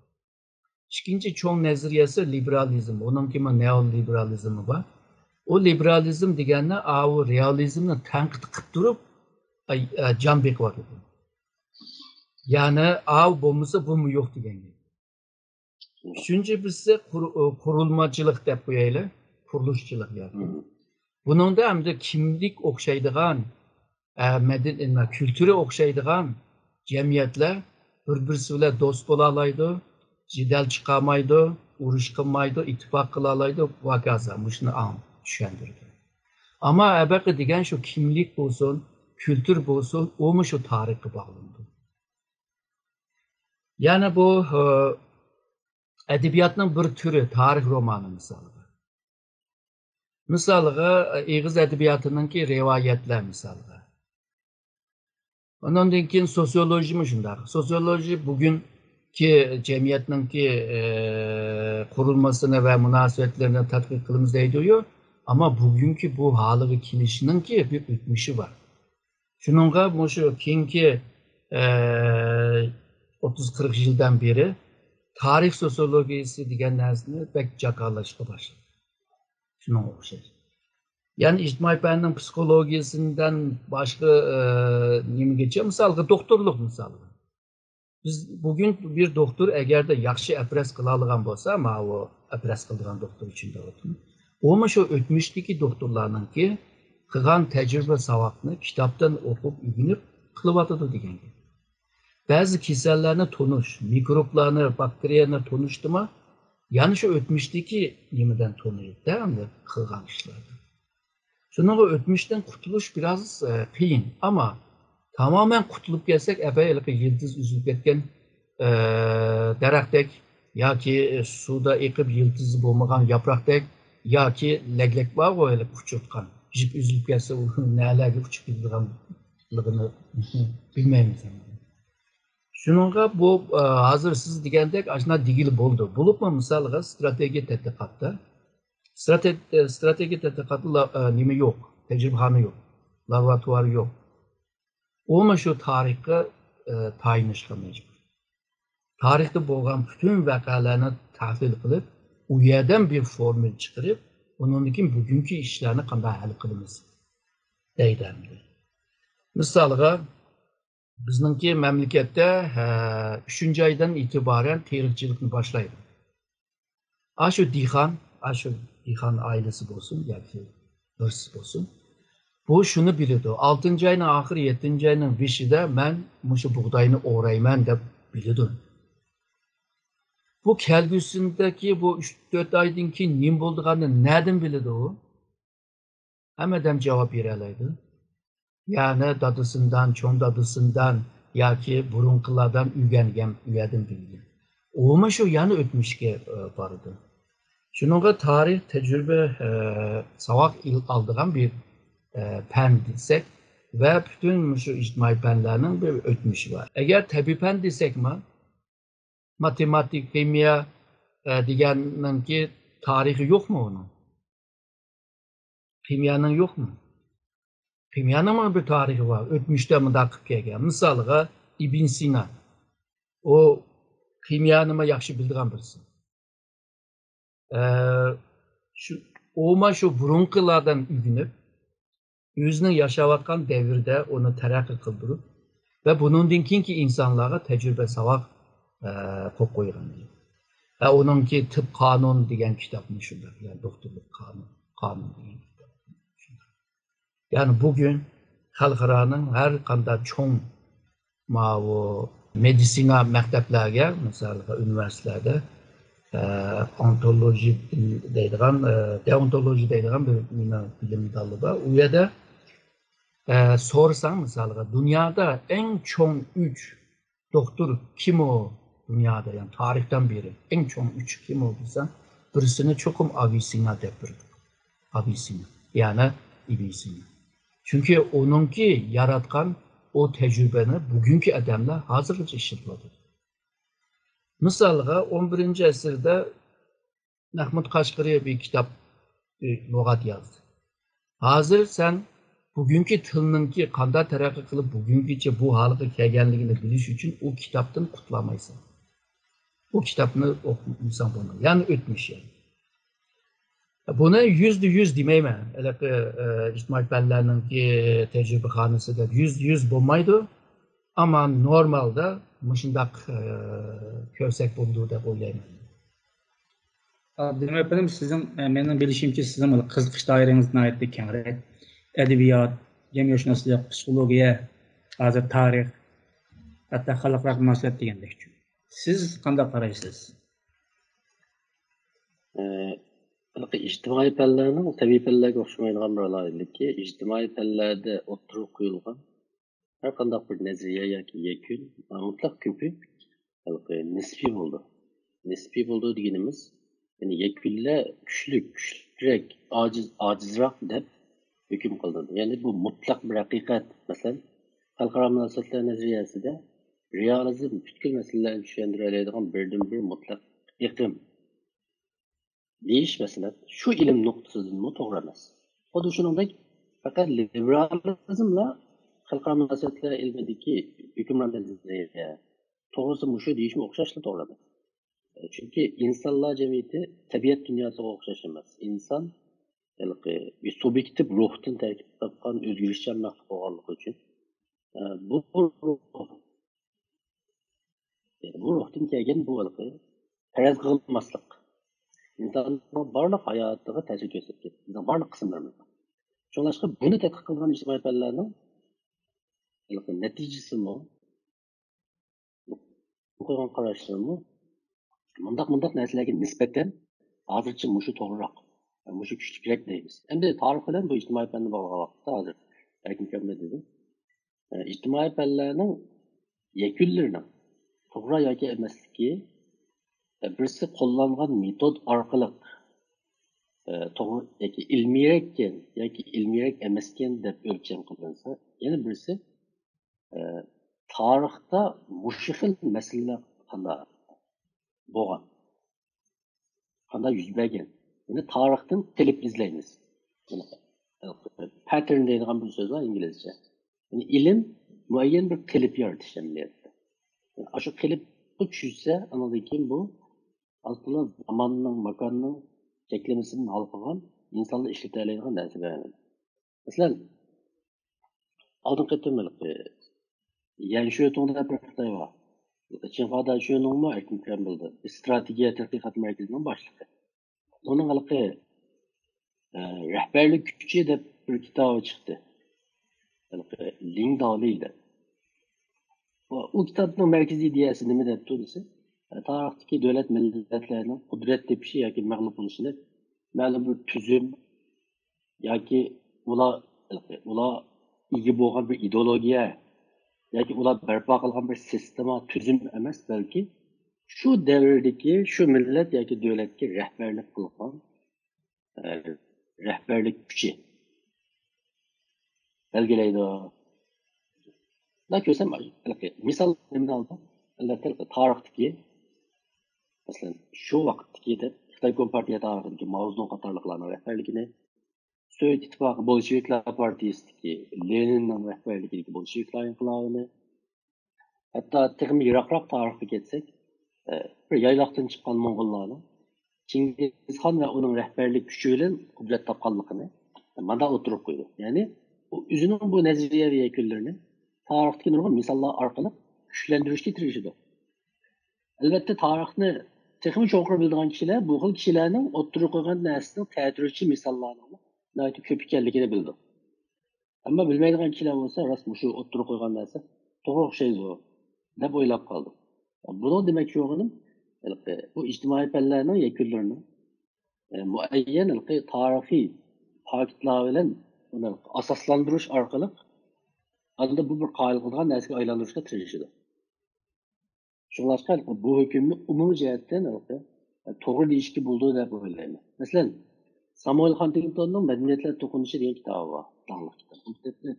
ئىككىنچى چوڭ نەزەرىيەسى لىبېرالىزم، ئۇنىڭكىمۇ نېئولىبېرالىزمى بار. ئۇ لىبېرالىزم دېگەننى ئاۋۇ رېئالىزمنى تەنقىد قىلىپ تۇرۇپ، ئاي، ئە، جان بېقىۋاتىدۇ. يەنى ئاۋۇ بولمىسا بۇمۇ يوق دېگەن گەپ. ئۈچىنچى بىرسى قۇر-، قۇرۇلمىچىلىق دەپ قويايلى، قۇرۇلۇشچىلىق ياكى. بۇنىڭدا ئەمدى كىملىك ئوخشايدىغان، ئە، مەدەن-، كۈلتۈرى ئوخشايدىغان جەمئىيەتلەر بىر-بىرسى بىلەن دوست بولالايدۇ، جېدەل چىقارمايدۇ، ئۇرۇش قىلمايدۇ، ئىتتىپاق قىلالايدۇ، ۋاكازا مۇشۇنى ئاڭ-، چۈشەندۈرىدۇ. ئەمما ئەبەقى دېگەن شۇ كىملىك بولسۇن، كۈلتۈر بولسۇن، ئۇمۇ شۇ تارىخقا باغلىنىدۇ. يەنى بۇ، ئە، ئەدەبىياتنىڭ بىر تۈرى، تارىخ رومانى مىسالىغا. مىسالىغا، ئېغىز ئەدەبىياتىنىڭكى رىۋايەتلەر مىسالىغا. ئۇنىڭدىن كېيىن سوسىيولوژىمۇ شۇنداق. سوسىيولوژى بۈگۈنكى جەمئىيەتنىڭكى، ئە، قۇرۇلمىسىنى ۋە مۇناسىۋەتلىرىنى تەتقىق قىلىمىز دەيدۇ-يۇ، ئەمما بۈگۈنكى بۇ ھالىغا كېلىشنىڭكى بىر ئۆتمۈشى بار. شۇنىڭغا مۇشۇ كېيىنكى، ئە، ئوتتۇز قىرىق يىلدىن بېرى تارىخ سوسىيولوگىيىسى دېگەن نەرسىنى بەك جاكارلاشقا باشلىدى. شۇنىڭغا ئوخشاش. يەنى ئىجتىمائىي پەننىڭ پسىخولوگىيىسىدىن باشقا، ئە، نېمىگىچە، مىسالغا، دوختۇرلۇق مىسالى. بىز بۈگۈن بىر دوختۇر ئەگەردە ياخشى ئەپرەس قىلالىغان بولسا، ماۋۇ ئەپرەس قىلىدىغان دوختۇر ئۈچۈن دەۋاتىمەن. ئۇمۇ شۇ ئۆتمۈشتىكى دوختۇرلارنىڭكى قىلغان تەجرىبە ساۋاقنى كىتابتىن ئوقۇپ ئۆگىنىپ قىلىۋاتىدۇ دېگەن گەپ. بەزى كېسەللەرنى تونۇش، مىكروبلارنى، باكتېرىيەنى تونۇشتىمۇ، يەنە شۇ ئۆتمۈشتىكى نېمىدىن تونۇيدۇ-دە، ئەمدى قىلغان ئىشلاردىن. شۇنىڭغا ئۆتمۈشتىن قۇتۇلۇش بىراز، ئە، قىيىن، ئەمما تامامەن قۇتۇلۇپ كەتسەك، ئەپەي ھېلىقى يىلتىزى ئۈزۈلۈپ كەتكەن، ئە، دەرەختەك ياكى سۇدا ئېقىپ يىلتىزى بولمىغان ياپراقتەك ياكى لەگلەك بارغۇ، ھېلىقى ئۇچۇرتقان، جىپ ئۈزۈلۈپ كەتسە، ئۇ نەلەرگە ئۇچۇپ كېتىدىغانلىقىنى بىلمەيمىز. شۇنىڭغا بۇ، ئە، ھازىر سىز دېگەندەك ئاشۇنداق دېگىلى بولىدۇ. بولۇپمۇ مىسالغا ستراتېگىيە تەتقىقاتتا، ستراتېگ-، ئە، ستراتېگىيە تەتقىقاتتا لا-، ئە، نېمە يوق، تەجرىبىخانا يوق، لابوراتوار يوق. ئۇمۇ شۇ تارىخقا، ئە، تايىنىشقا مەجبۇر. تارىختا بولغان پۈتۈن ۋەقەلەرنى تەھلىل قىلىپ، ئۇ يەردىن بىر فورمۇلا چىقىرىپ، ئۇنىڭدىن كېيىن بۈگۈنكى ئىشلارنى قانداق ھەل قىلىمىز دەيدۇ ئەمدى. مىسالغا، بىزنىڭكى مەملىكەتتە، ھە، ئۈچىنچى ئايدىن ئېتىبارەن تېرىقچىلىقنى باشلايدۇ. ئاشۇ دېھقان، ئاشۇ دېھقان ئائىلىسى بولسۇن ياكى بىرسى بولسۇن، بۇ شۇنى بىلىدۇ. ئالتىنچى ئاينىڭ ئاخىرى، يەتتىنچى ئاينىڭ بېشىدا مەن مۇشۇ بۇغداينى ئورايمەن دەپ بىلىدۇ. بۇ كەلگۈسىدىكى بۇ ئۈچ تۆت ئايدىن كېيىن نېمە بولىدىغاننى نەدىن بىلىدۇ ئۇ؟ ھەممە ئادەم جاۋاب بېرەلەيدۇ. يەنى دادىسىندان، چوڭ دادىسىندان ياكى بۇرۇنقىلاردان ئۆگەنگەن، ئۇ يەردىن بىلگەن. ئۇمۇ شۇ يەنە ئۆتمۈشكە، ئە، بارىدۇ. شۇنىڭغا تارىخ، تەجرىبە، ئە، ساۋاق ئېل-، ئالىدىغان بىر، ئە، پەن دېسەك ۋە پۈتۈن مۇشۇ ئىجتىمائىي پەنلەرنىڭ بىر ئۆتمۈشى بار. ئەگەر تەبىئىي پەن دېسەكمۇ، ماتېماتىك، خىمىيە، ئە، دېگەننىڭكى تارىخى يوقمۇ ئۇنىڭ؟ خىمىيەنىڭ يوقمۇ؟ خىمىيەنىڭمۇ بىر تارىخى بار. ئۆتمۈشتە مۇنداق قىلىپ كەلگەن. مىسالغا، ئىبن سىنا. ئۇ خىمىيەنىمۇ ياخشى بىلىدىغان بىرسى. ئە، شۇ، ئۇمۇ شۇ بۇرۇنقىلاردىن ئۆگىنىپ، ئۆزىنىڭ ياشاۋاتقان دەۋرىدە ئۇنى تەرەققىي قىلدۇرۇپ ۋە بۇنىڭدىن كېيىنكى ئىنسانلارغا تەجرىبە ساۋاق، ئە، قويۇپ قويغان. ھە، ئۇنىڭكى تىپ قانۇن دېگەن كىتابمۇ شۇنداق، يەنى دوختۇرلۇق قانۇن، قانۇن دېگەن كىتاب. يەنى بۈگۈن خەلقئارانىڭ ھەر قانداق چوڭ ماۋۇ مېدىتسىنا مەكتەپلەرگە، مىسالغا، ئۇنىۋېرسىتېتلەردە، ئە، ئونتولوژى دەيدىغان، ئە، دېئونتولوژى دەيدىغان بىر نېمە بىلىم دالى بار. ئۇ يەردە، ئە، سورىساڭ، مىسالغا، دۇنيادا ئەڭ چوڭ ئۈچ دوختۇر كىم ئۇ؟ دۇنيادا، يەنى تارىختىن بېرى ئەڭ چوڭ ئۈچ كىم ئۇ دېسەڭ، بىرسىنى چوقۇم ئاۋىسىنا دەپ بېرىدۇ. ئاۋىسىنا، يەنى ئىبىسىنا. چۈنكى ئۇنىڭكى ياراتقان ئۇ تەجرىبىنى بۈگۈنكى ئادەملەر ھازىرغىچە ئىشلىتىۋاتىدۇ. مىسالغا، ئون بىرىنچى ئەسىردە مەھمۇد قەشقىرى بىر كىتاب، بىر لۇغەت يازدى. ھازىر سەن بۈگۈنكى تىلنىڭكى قانداق تەرەققىي قىلىپ، بۈگۈنگىچە بۇ ھالغا كەلگەنلىكىنى بىلىش ئۈچۈن ئۇ كىتابتىن قۇتۇلالمايسەن. ئۇ كىتابنى ئوقۇمىساڭ بولمايدۇ. يەنى ئۆتمۈش يەنى. بۇنى يۈزدە يۈز دېمەيمەن. ھېلىقى، ئە، ئىجتىمائىي پەنلەرنىڭكى تەجرىبىخانىسى دەپ يۈزدە يۈز بولمايدۇ. ئەمما نورمالدا مۇشۇنداق، ئە، كۆرسەك بولىدۇ دەپ ئويلايمەن. ئابدۇرېھىم ئەپەندىم، سىزنىڭ، ئە، مېنىڭ بىلىشىمچە، سىزنىڭ بىر قىزىقىش دائىرىڭىز ناھايىتى كەڭرەك. ئەدەبىيات، جەمئىيەتشۇناسلىق، پسىخولوگىيە، ھازىر تارىخ، ھەتتا خەلقئارا مۇناسىۋەت دېگەندەك. سىز قانداق قارايسىز؟ ئە، ھېلىقى ئىجتىمائىي پەنلەرنىڭ تەبىئىي پەنلەرگە ئوخشىمايدىغان بىر ئالاھىدىلىكى، ئىجتىمائىي پەنلەردە ئوتتۇرىغا قويۇلغان ھەر قانداق بىر نەزەرىيە ياكى يەكۈن، مۇتلەق كۆپى ھېلىقى نىسپىي بولىدۇ. نىسپىي بولىدۇ دېگىنىمىز، يەنى يەكۈنلەر كۈچلۈك، كۈچلۈكرەك، ئاجىز، ئاجىزراق دەپ ھۆكۈم قىلىنىدۇ. يەنى بۇ مۇتلەق بىر ھەقىقەت. مەسىلەن، خەلقئارا مۇناسىۋەتلەر نەزەرىيەسىدە رېئالىزم پۈتكۈل مەسىلىلەرنى چۈشەندۈرەلەيدىغان بىردىنبىر مۇتلەق ئېقىم دېيىش، مەسىلەن، شۇ ئىلىم نۇقتىسىدىنمۇ توغرا ئەمەس. خۇددى شۇنىڭدەك، پەقەت لىبېرالىزملا خەلقئارا مۇناسىۋەتلەر ئىلمىدىكى ھۆكۈمران نەزەرىيە توغرىسىدا مۇشۇ دېيىشمۇ ئوخشاشلا توغرا ئەمەس. چۈنكى ئىنسانلار جەمئىيىتى تەبىئەت دۇنياسىغا ئوخشاش ئەمەس. ئىنسان ھېلىقى بىر سۇبيېكتىپ روھتىن تەركىب تاپقان ئۆزگىرىشچان مەخلۇق بولغانلىقى ئۈچۈن، ئە، بۇ روھ، يەنى بۇ روھتىن كەلگەن بۇ ھېلىقى پەرەز قىلماسلىق ئىنساننىڭ بارلىق ھاياتىغا تەسىر كۆرسەتكەن، بىزنىڭ بارلىق قىسىملىرىمىزغا. شۇڭلاشقا بۇنى تەتقىق قىلغان ئىجتىمائىي پەنلەرنىڭ ھېلىقى نەتىجىسىمۇ، قويغان قاراشلىرىمۇ مۇنداق، مۇنداق نەرسىلەرگە نىسبەتەن ھازىرچە مۇشۇ توغرىراق، مۇشۇ كۈچلۈكرەك دەيمىز. ئەمدى تارىخ بىلەن بۇ ئىجتىمائىي پەننى باغلىغان ۋاقىتتا ھازىر ئەركىن ئاكام دېدى. ئىجتىمائىي پەنلەرنىڭ يەكۈنلىرىنىڭ توغرا ياكى ئەمەسلىكى، بىرسى قوللانغان مېتود ئارقىلىق، توغرا ياكى ئىلمىيرەككەن ياكى ئىلمىيرەك ئەمەسكەن دەپ ئۆلچەم قىلىنسا، يەنە بىرسى، تارىختا مۇشۇ خىل مەسىلىلەر قانداق بولغان؟ قانداق يۈز بەرگەن؟ بۇنى تارىختىن قېلىپ ئىزدەيمىز. پەتتېرن دەيدىغان بىر سۆز بار ئىنگلىزچە. يەنى ئىلىم مۇئەييەن بىر قېلىپ يارىتىش ئەمەلىيەتتە. يەنى ئاشۇ قېلىپقا چۈشسە، ئاندىن كېيىن بۇ ئاز تولا زاماننىڭ، ماكاننىڭ چەكلىمىسىدىن ھالقىغان ئىنسانلار ئىشلىتەلەيدىغان نەرسىلەر. مەسىلەن، ئالدىنقى قېتىم ھېلىقى يەنشۆتۇڭ دەپ بىر خىتاي بار. چىڭخۇا داشۆنۇڭمۇ ئەركىن ئاكام بىلىدۇ. ئىستراتېگىيە تەتقىقات مەركىزىنىڭ باشلىقى. ئۇنىڭ ھېلىقى، ئە، رەھبەرلىك كۈچى دەپ بىر كىتابى چىقتى. ھېلىقى لىڭ دالى دەپ. ئۇ، ئۇ كىتابنىڭ مەركىزىي ئىدىيەسى نېمە دەپتۇ دېسە، تارىختىكى دۆلەت مىللەتلەرنىڭ قۇدرەت تېپىشى ياكى مەغلۇپ بولۇشىنى مەلۇم بىر تۈزۈم ياكى ئۇلار، ئۇلار ئىگە بولغان بىر ئىدېئولوگىيە ياكى ئۇلار بەرپا قىلغان بىر سىستېما، تۈزۈم ئەمەس، بەلكى شۇ دەۋردىكى شۇ مىللەت ياكى دۆلەتكە رەھبەرلىك قىلغان، ئە، رەھبەرلىك كۈچى بەلگىلەيدۇ. مۇنداق كۆرسەم، مىسال نېمىدىن ئالدىم؟ ئەلۋەتتە، تارىختىكى، مەسىلەن، شۇ ۋاقىتتىكى دەپ خىتاي كومپارتىيە تارىخىدىكى ماۋزېدۇڭ قاتارلىقلارنىڭ رەھبەرلىكىنى، سوۋېت ئىتتىپاقى بولشېۋىكلار پارتىيىسىدىكى لېنىننىڭ رەھبەرلىكىدىكى بولشېۋىكلار ئىنقىلابىنى، ھەتتا تېخىمۇ يىراقراق تارىخقا كەتسەك، ئە، بىر يايلاقتىن چىققان موڭغۇللارنىڭ چىڭگىزخان ۋە ئۇنىڭ رەھبەرلىك كۈچى بىلەن قۇدرەت تاپقانلىقىنى مانا ئوتتۇرىغا قويىدۇ. يەنى ئۇ ئۆزىنىڭ بۇ نەزەرىيەۋى يەكۈنلىرىنى تارىختىكى نۇرغۇن مىساللار ئارقىلىق كۈچلەندۈرۈشكە تىرىشىدۇ. ئەلۋەتتە، تارىخنى تېخىمۇ چوڭقۇر بىلىدىغان كىشىلەر بۇ خىل كىشىلەرنىڭ ئوتتۇرىغا قويغان نەرسىسىنىڭ تەتۈرىچى مىساللارنىڭ ناھايىتى كۆپ ئىكەنلىكىنى بىلىدۇ. ئەمما بىلمەيدىغان كىشىلەر بولسا، راست مۇشۇ ئوتتۇرىغا قويغان نەرسە توغرا ئوخشايدۇ، دەپ ئويلاپ قالىدۇ. بۇنىڭ دېمەكچى بولغىنىم، ھېلىقى بۇ ئىجتىمائىي پەنلەرنىڭ يەكۈنلىرىنىڭ، ئە، مۇئەييەن ھېلىقى تارىخىي پاكىتلار بىلەن ئۇنى ئاساسلاندۇرۇش ئارقىلىق ئاندىن بۇ بىر قايىل قىلىدىغان نەرسىگە ئايلاندۇرۇشقا تىرىشىدۇ. شۇڭلاشقا بۇ ھۆكۈمنى ئومۇمىي جەھەتتىن توغرا دېيىشكە بولىدۇ دەپ ئويلايمەن. مەسىلەن، سامۇئېل خانتىڭتوننىڭ مەدەنىيەتلەر توقۇنۇشى دېگەن كىتابى بار، داڭلىق كىتاب. بۇ كىتابنى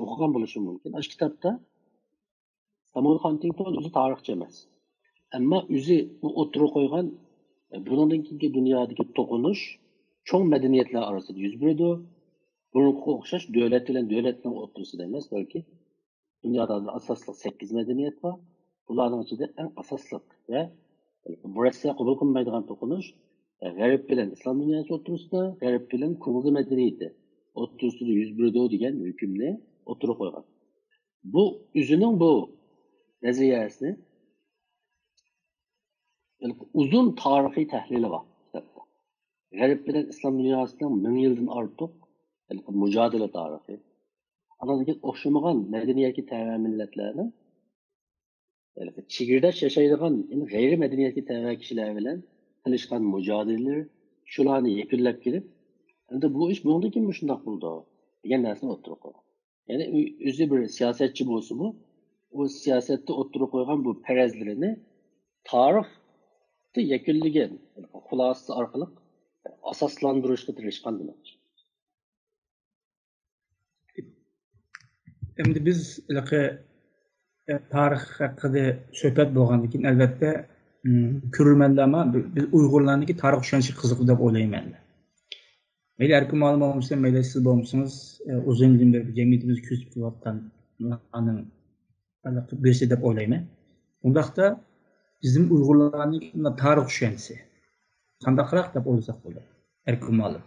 ئوقۇغان بولۇشى مۇمكىن. ئاشۇ كىتابتا سامۇئېل خانتىڭتون ئۆزى تارىخچى ئەمەس. ئەمما ئۆزى ئۇ ئوتتۇرىغا قويغان، بۇنىڭدىن كېيىنكى دۇنيادىكى توقۇنۇش چوڭ مەدەنىيەتلەر ئارىسىدا يۈز بېرىدۇ. بۇرۇنقىغا ئوخشاش دۆلەت بىلەن دۆلەتنىڭ ئوتتۇرىسىدا ئەمەس، بەلكى دۇنيادا ھازىر ئاساسلىق سەككىز مەدەنىيەت بار. بۇلارنىڭ ئىچىدە ئەڭ ئاساسلىق ۋە بۇ رەسسە قوبۇل قىلمايدىغان توقۇنۇش، غەرب بىلەن ئىسلام دۇنياسى ئوتتۇرىسىدا، غەرب بىلەن كۇبا مەدەنىيىتى ئوتتۇرىسىدا يۈز بېرىدۇ دېگەن ھۆكۈمنى ئوتتۇرىغا قويغان. بۇ ئۆزىنىڭ بۇ نەزەرىيەسىنى ئۇزۇن تارىخىي تەھلىلى بار كىتابتا. غەرب بىلەن ئىسلام دۇنياسىنىڭ مىڭ يىلدىن ئارتۇق مۇجادىلە تارىخى. ئاندىن كېيىن ئوخشىمىغان مەدەنىيەتكە تەۋە مىللەتلەرنىڭ چېگرىداش ياشايدىغان، يەنى غەيرىي مەدەنىيەتكە تەۋە كىشىلەر بىلەن قىلىشقان مۇجادىلىلىرى، شۇلارنى يەكۈنلەپ كېلىپ، ئەمدى بۇ ئىش بۇنىڭدىن كېيىن مۇشۇنداق بولىدۇ دېگەن نەرسىنى ئوتتۇرىغا قويغان. يەنى ئۆ-، ئۆزى بىر سىياسەتچى بولسىمۇ، ئۇ سىياسەتتە ئوتتۇرىغا قويغان بۇ پەرەزلىرىنى تارىختا يەكۈنلىگەن خۇلاسىسى ئارقىلىق ئاساسلاندۇرۇشقا تىرىشقان دېمەكچى. ئەمدى بىز ھېلىقى، ئە، تارىخ ھەققىدە سۆھبەت بولغاندىن كېيىن، ئەلۋەتتە، ئىم، كۆرۈرمەنلەرمۇ بىز ئۇيغۇرلارنىڭكى تارىخ چۈشەنچىسى قىزىقىدۇ دەپ ئويلايمەن. مەيلى ئەركىن مۇئەللىم بولمىسۇن، مەيلى سىز بولمىسىڭىز، ئە، ئۇزۇن يىلدىن بېرى جەمئىيىتىمىز كۆزىتىپ كېلىۋاتقان ئۇلارنىڭ ھېلىقى بىرسى دەپ ئويلايمەن. ئۇنداقتا بىزنىڭ ئۇيغۇرلارنىڭكى تارىخ چۈشەنچىسى قانداقراق دەپ ئويلىساق بولىدۇ، ئەركىن مۇئەللىم؟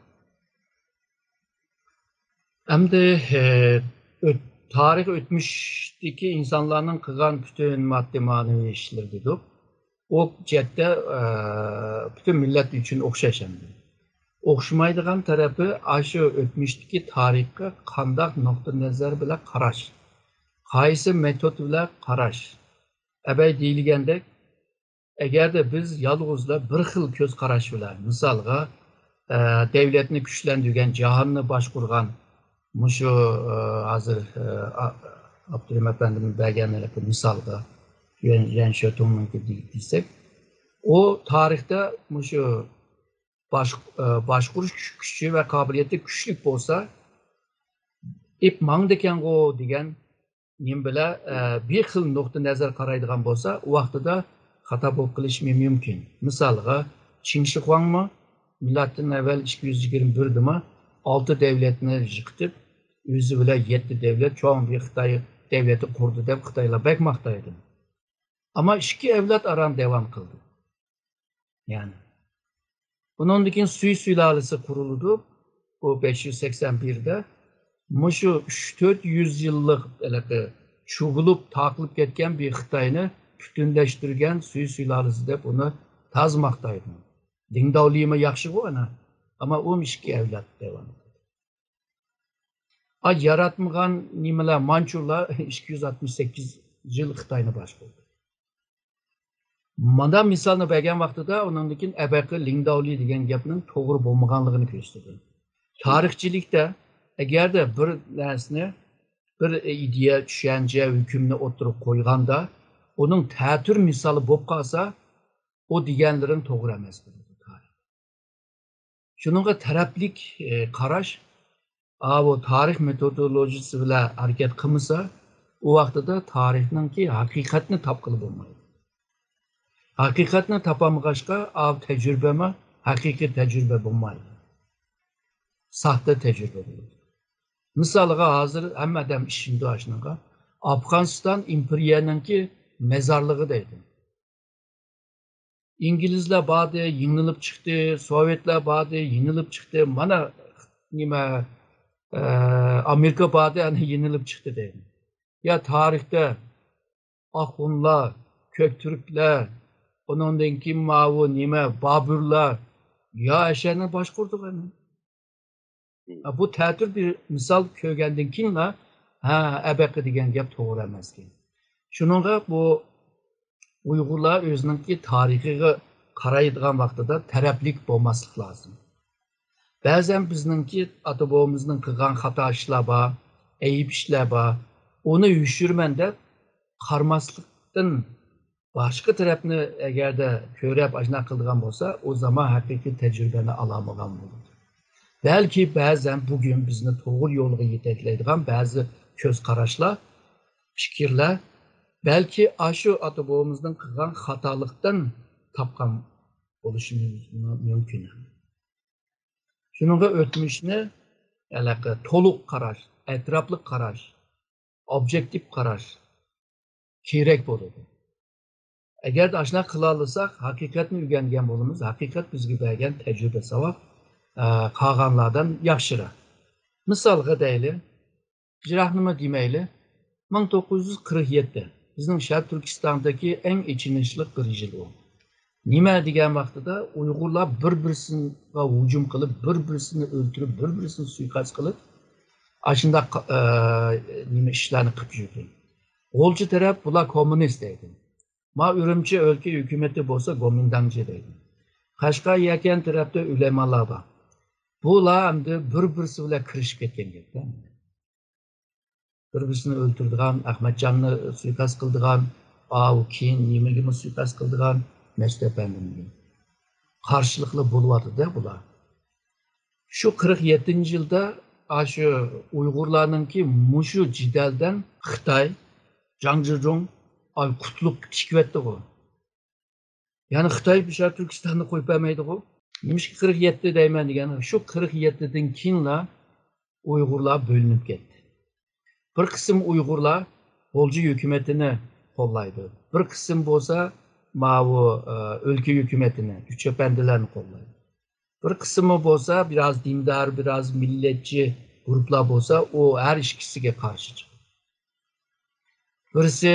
ئەمدى، ئە، ئۆت-، تارىخ ئۆتمۈشتىكى ئىنسانلارنىڭ قىلغان پۈتۈن ماددىي مەنىۋى ئىشلىرى دېدۇق. ئۇ جەھەتتە، ئە، پۈتۈن مىللەت ئۈچۈن ئوخشاش ئەمدى. ئوخشىمايدىغان تەرىپى ئاشۇ ئۆتمۈشتىكى تارىخقا قانداق نۇقتىئى نەزەر بىلەن قاراش، قايسى مېتود بىلەن قاراش. ئەبەي دېيىلگەندەك، ئەگەردە بىز يالغۇزلا بىر خىل كۆز قاراش بىلەن، مىسالغا، ئە، دەۋلەتنى كۈچلەندۈرگەن، جاھاننى باشقۇرغان، مۇشۇ، ئە، ھازىر، ئە، ئا-، ئابدۇرېھىم ئەپەندىمىز بەرگەن ھېلىقى مىسالغا، يۈەن، يۈەن شۆتۇڭنىڭكى دېيىپ دېسەك، ئۇ تارىختا مۇشۇ باش-، ئە، باشقۇرۇش كۈچ-، كۈچى ۋە قابىلىيىتى كۈچلۈك بولسا، ئېپ ماڭىدىكەنغۇ دېگەن نېمە بىلەن، ئە، بىر خىل نۇقتىئى نەزەر قارايدىغان بولسا، ئۇ ۋاقتىدا خاتا بولۇپ قېلىشى مۇمكىن. مىسالغا، چىڭ شىخۇاڭمۇ مىلادتىن ئەۋۋەل ئىككى يۈز يىگىرمە بىردىمۇ ئالتە دەۋلەتنى يىقىتىپ، ئۆزى بىلەن يەتتە دەۋلەت، چوڭ بىر خىتاي دەۋلىتى قۇردى دەپ خىتايلار بەك ماختايدۇ. ئەمما ئىككى ئەۋلاد ئاران داۋام قىلدى. يەنى، بۇنىڭدىن كېيىن سۈي سۇلالىسى قۇرۇلىدۇ. بۇ بەش يۈز سەكسەن بىردە مۇشۇ ئۈچ تۆت يۈز يىللىق ھېلىقى چۇغۇلۇپ تاقىلىپ كەتكەن بىر خىتاينى پۈتۈنلەشتۈرگەن سۈي سۇلالىسى دەپ ئۇنى تازا ماختايدۇ. دىڭداۋلىمۇ ياخشىغۇ ئانا، ئەمما ئۇمۇ ئىككى ئەۋلاد داۋام قىلدى. ئا، ياراتمىغان نېمىلەر، مانچۇلار ئىككى يۈز ئاتمىش سەككىز يىل خىتاينى باشقۇردى. مانا مىسالنى بەرگەن ۋاقتىدا ئۇنىڭدىن كېيىن ئەبەقى لىڭداۋلى دېگەن گەپنىڭ توغرا بولمىغانلىقىنى كۆرسىتىدۇ. تارىخچىلىكتە ئەگەردە بىر نەرسىنى، بىر ئىدىيە، چۈشەنچە، ھۆكۈمنى ئوتتۇرىغا قويغاندا، ئۇنىڭ تەتۈر مىسالى بولۇپ قالسا، ئۇ دېگەنلىرىڭ توغرا ئەمەس بولىدۇ، تارىخ. شۇنىڭغا تەرەپلىك، ئى، قاراش، ئاۋۇ تارىخ مېتودولوگىيىسى بىلەن ھەرىكەت قىلمىسا، ئۇ ۋاقتىدا تارىخنىڭكى ھەقىقەتنى تاپقىلى بولمايدۇ. ھەقىقەتنى تاپالمىغاچقا، ئاۋۇ تەجرىبىمۇ ھەقىقىي تەجرىبە بولمايدۇ. ساختا تەجرىبە بولىدۇ. مىسالىغا، ھازىر ھەممە ئادەم ئىشىنىدۇ ئاشۇنىڭغا. ئافغانىستان ئىمپېرىيەنىڭكى مەزارلىقى دەيدۇ. ئىنگلىزلار باردى، يېڭىلىپ چىقتى، سوۋېتلار باردى، يېڭىلىپ چىقتى. مانا نېمە، ئە، ئامېرىكا باردى، ئەنە يېڭىلىپ چىقتى دەيدۇ. يا تارىختا ئاخۇنلار، كۆكتۈركلەر، ئۇنىڭدىن كېيىن ماۋۇ نېمە، بابۇرلار، يا ئەشەنى باشقۇردۇق ئەنە. ھە، بۇ تەتۈر بىر مىسال كۆرگەندىن كېيىنلا، ھە، ئەبەقە دېگەن گەپ توغرا ئەمەسكەن. شۇنىڭغا بۇ ئۇيغۇرلار ئۆزىنىڭكى تارىخىغا قارايدىغان ۋاقتىدا تەرەپلىك بولماسلىق لازىم. بەزەن بىزنىڭكى ئاتا-بوۋىمىزنىڭ قىلغان خاتا ئىشلار بار، ئەيىب ئىشلار بار. ئۇنى يوشۇرىمەن دەپ قارىماسلىقتىن، باشقا تەرەپنى ئەگەردە كۆرەپ ئاشۇنداق قىلىدىغان بولسا، ئۇ زامان ھەقىقىي تەجرىبىنى ئالالمىغان بولىدۇ. بەلكى بەزەن بۈگۈن بىزنى توغرا يولغا يېتەكلەيدىغان بەزى كۆز قاراشلار، پىكىرلەر، بەلكى ئاشۇ ئاتا-بوۋىمىزنىڭ قىلغان خاتالىقتىن تاپقان بولۇشى مۇمكىن. شۇنىڭغا ئۆتمۈشنى ھېلىقى تولۇق قاراش، ئەتراپلىق قاراش، ئوبيېكتىپ قاراش كېرەك بولىدۇ. ئەگەردە ئاشۇنداق قىلالىساق، ھەقىقەتنى ئۆگەنگەن بولىمىز. ھەقىقەت بىزگە بەرگەن تەجرىبە، ساۋاق، ئە، قالغانلاردىن ياخشىراق. مىسالغا دەيلى، يىراقنىمۇ دېمەيلى، مىڭ توققۇز يۈز قىرىق يەتتە بىزنىڭ شەرقىي تۈركىستاندىكى ئەڭ ئېچىنىشلىق بىر يىل ئۇ. نېمە دېگەن ۋاقتىدا ئۇيغۇرلار بىر-بىرسىگە ھۇجۇم قىلىپ، بىر-بىرسىنى ئۆلتۈرۈپ، بىر-بىرسىنى سۇيىقەست قىلىپ، ئاشۇنداق، ئە، نېمە ئىشلارنى قىلىپ يۈردى. غۇلجا تەرەپ بۇلار كوممۇنىست دەيدۇ. ما ئۈرۈمچى ئۆلكە ھۆكۈمىتى بولسا گومىنداڭچى دەيدۇ. قەشقەر يەكەن تەرەپتە ئۆلەمالار بار. بۇلار ئەمدى بىر-بىرسى بىلەن كىرىشىپ كەتكەن گەپتە. بىر-بىرسىنى ئۆلتۈرىدىغان، ئەخمەتجاننى سۇيىقەست قىلىدىغان، ئاۋۇ كېيىن نېمىگىمۇ سۇيىقەست قىلىدىغان، مەسئۇد ئەپەندىمگە. قارشىلىقلار بولۇۋاتىدۇ بۇلار. شۇ قىرىق يەتتىنچى يىلدا ئاشۇ ئۇيغۇرلارنىڭكى مۇشۇ جېدەلدىن خىتاي، جاڭ جىجۇڭ، ئاي قۇتلۇق تىكىۋەتتىغۇ. يەنى خىتاي بىشار تۈركىستاننى قويۇپ بەرمەيدىغۇ. نېمىشقا قىرىق يەتتە دەيمەن دېگەن، شۇ قىرىق يەتتىدىن كېيىنلا ئۇيغۇرلار بۆلۈنۈپ كەتتى. بىر قىسىم ئۇيغۇرلار غۇلجا ھۆكۈمىتىنى قوللايدۇ. بىر قىسىم بولسا ماۋۇ، ئە، ئۆلكە ھۆكۈمىتىنى، ئۈچ ئەپەندىلەرنى قوللايدۇ. بىر قىسمى بولسا بىراز دىندار، بىراز مىللەتچى گۇرۇپلار بولسا، ئۇ ھەر ئىككىسىگە قارشى چىقىدۇ. بىرسى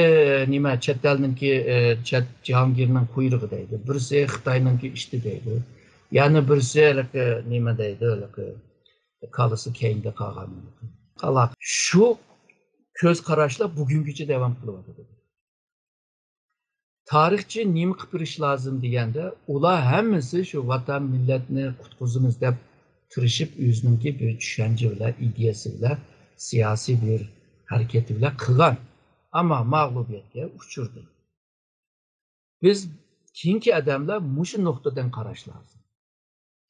نېمە، چەت ئەلنىڭكى، ئە، چەت جاھانگىرنىڭ قۇيرۇقى دەيدۇ، بىرسى خىتاينىڭكى ئىشتى دەيدۇ، يەنە بىرسى ھېلىقى نېمە دەيدۇ، ھېلىقى كالىسى كەينىدە قالغان. شۇ كۆز قاراشلار بۈگۈنگىچە داۋام قىلىۋاتىدۇ. تارىخچى نېمە قىلىپ بېرىش لازىم دېگەندە، ئۇلار ھەممىسى شۇ ۋاتان، مىللەتنى قۇتقۇزىمىز دەپ تىرىشىپ، ئۆزىنىڭكى بىر چۈشەنچە بىلەن، ئىدىيەسى بىلەن، سىياسىي بىر ھەرىكىتى بىلەن قىلغان. ئەمما مەغلۇبىيەتكە ئۇچرىدى. بىز كېيىنكى ئادەملەر مۇشۇ نۇقتىدىن قاراش لازىم.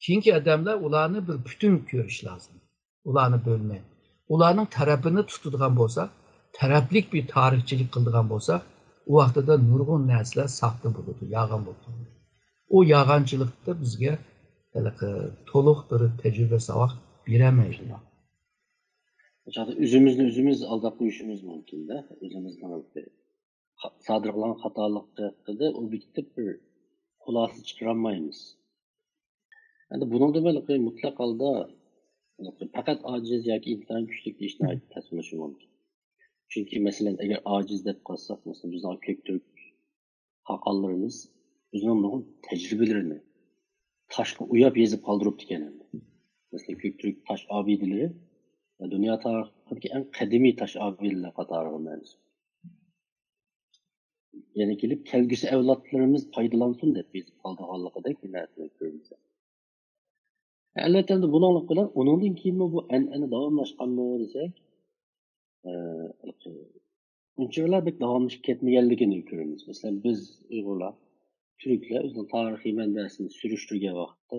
كېيىنكى ئادەملەر ئۇلارنى بىر پۈتۈن كۆرۈش لازىم. ئۇلارنى بۆلمەي، ئۇلارنىڭ تەرىپىنى تۇتىدىغان بولساق، تەرەپلىك بىر تارىخچىلىق قىلىدىغان بولساق، ئۇ ۋاقتىدا نۇرغۇن نەرسىلەر ساختا بولىدۇ، يالغان بولىدۇ. ئۇ يالغانچىلىقتا بىزگە ھېلىقى تولۇق بىر تەجرىبە، ساۋاق بېرەلمەيدۇ. ئۇ چاغدا ئۆزىمىزنى ئۆزىمىز ئالداپ قويۇشىمىز مۇمكىن-دە، ئۆزىمىزنىڭ سادىر قىلغان خاتالىقى ھەققىدە ئوبيېكتىپ بىر خۇلاسە چىقىرالمايمىز. ئەمدى بۇنىڭدىن بۇيان مۇتلەق ھالدا پەقەت ئاجىز ياكى ئىنتايىن كۈچلۈك دېيىش ناھايىتى تەس بولۇشى مۇمكىن. چۈنكى مەسىلەن، ئەگەر ئاجىز دەپ قالساق، مەسىلەن، بىزنىڭ كۆك تۈرك خاقانلىرىمىز ئۆزىنىڭ نۇرغۇن تەجرىبىلىرىنى، تاشقا ئويۇپ يېزىپ قالدۇرۇپتىكەن ئەمدى. مەسىلەن، كۆك تۈرك تاش ئابىدىلىرى دۇنيا تارىخىدىكى ئەڭ قەدىمىي تاش ئابىدىلەر قاتارىغا مەنسۇپ. يەنە كېلىپ، كەلگۈسى ئەۋلادلىرىمىز پايدىلانسۇن دەپ يېزىپ قالدۇرغانلىقىدەك بىر نەرسىنى كۆرىمىز. ئەلۋەتتە، ئەمدى بۇنىڭلىق بىلەن ئۇنىڭدىن كېيىنمۇ بۇ ئەنئەنە داۋاملاشقانمۇ دېسەك، ئە، ئۇنچىۋالا بەك داۋاملىشىپ كەتمىگەنلىكىنى كۆرىمىز. مەسىلەن، بىز ئۇيغۇرلار، تۈركلەر ئۆزىنىڭ تارىخىي مەنبەسىنى سۈرۈشتۈرگەن ۋاقىتتا،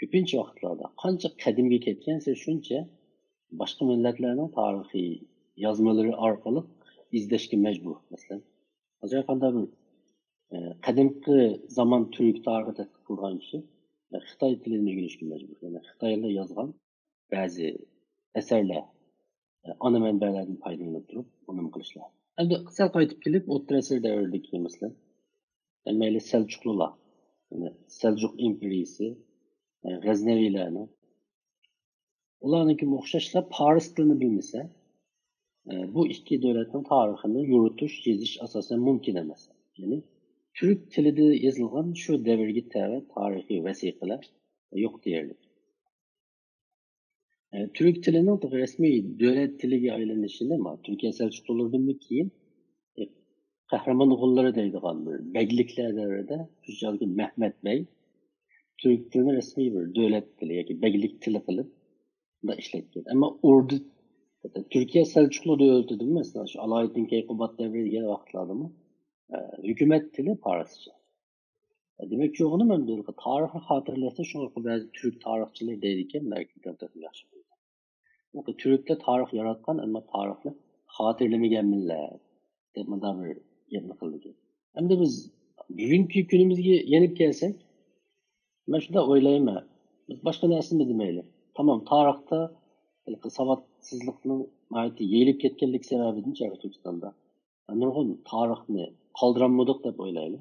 كۆپىنچە ۋاقىتلاردا قانچە قەدىمگە كەتكەنسېرى شۇنچە باشقا مىللەتلەرنىڭ تارىخىي يازمىلىرى ئارقىلىق ئىزدەشكە مەجبۇر. مەسىلەن، ھازىر قانداق بىر، ئە، قەدىمكى زامان تۈرك تارىخى تەتقىق قىلغان كىشى، ئە، خىتاي تىلىنى ئۆگىنىشكە مەجبۇر. يەنى خىتايلار يازغان بەزى ئەسەرلەر، ئانا مەنبەلەردىن پايدىلىنىپ تۇرۇپ، ئۇنىمۇ قىلىشلار. ئەمدى سەل قايتىپ كېلىپ، ئوتتۇرا ئەسىر دەۋرىدىكى مەسىلەن، مەيلى سەلجۇقلۇلار، يەنى سەلجۇق ئىمپېرىيىسى، غەزنەۋىلەرنىڭ، ئۇلارنىڭكىمۇ ئوخشاشلا پارس تىلىنى بىلمىسە، بۇ ئىككى دۆلەتنىڭ تارىخىنى يورۇتۇش، يېزىش ئاساسەن مۇمكىن ئەمەس. يەنى تۈرك تىلىدا يېزىلغان شۇ دەۋرگە تەۋە تارىخىي ۋەسىقىلەر يوق دېيەرلىك. ئە، تۈرك تىلىنىڭ رەسمىي دۆلەت تىلىگە ئايلىنىشىنى، ما، تۈركىيە سەلجۇقلۇلىرىدىن كېيىن، ئە، قەھرىمان ئوغۇللىرى دەيدىغان بىر بەگلىكلەر دەۋرىدە شۇ چاغدىكى مەھمەت بەگ تۈرك تىلىنى رەسمىي بىر دۆلەت تىلى ياكى بەگلىك تىلى قىلىپ، بۇنداق ئىشلەتكەن. ئەمما ئوردۇ، تۈركىيە سەلجۇقلۇ دۆلىتىدىمۇ، مەسىلەن، شۇ ئالايىتتىن كەيقۇبات دەۋرى دېگەن ۋاقىتلاردىمۇ، ئە، ھۆكۈمەت تىلى پارسچە. دېمەكچى بولغىنىم، ئەمدى تارىخنى خاتىرىلەشتە شۇڭا بەزى تۈرك تارىخچىلىرى دەيدىكەن، بەلكى تېخىمۇ ياخشى بولىدۇ. چۈنكى تۈركلەر تارىخ ياراتقان، ئەمما تارىخنى خاتىرىلىمىگەن مىللەت، دەپ مۇنداق بىر گەپنى قىلىدىكەن. ئەمدى بىز بۈگۈنكى كۈنىمىزگە يېنىپ كەلسەك، مەن شۇنداق ئويلايمەن، بىز باشقا نەرسىنى دېمەيلى. تامام، تارىختا ھېلىقى ساۋاتسىزلىقنىڭ ناھايىتى يېيىلىپ كەتكەنلىكى سەۋەبىدىن شەرقىي تۈركىستاندا نۇرغۇن تارىخنى قالدۇرالمىدۇق دەپ ئويلايلى.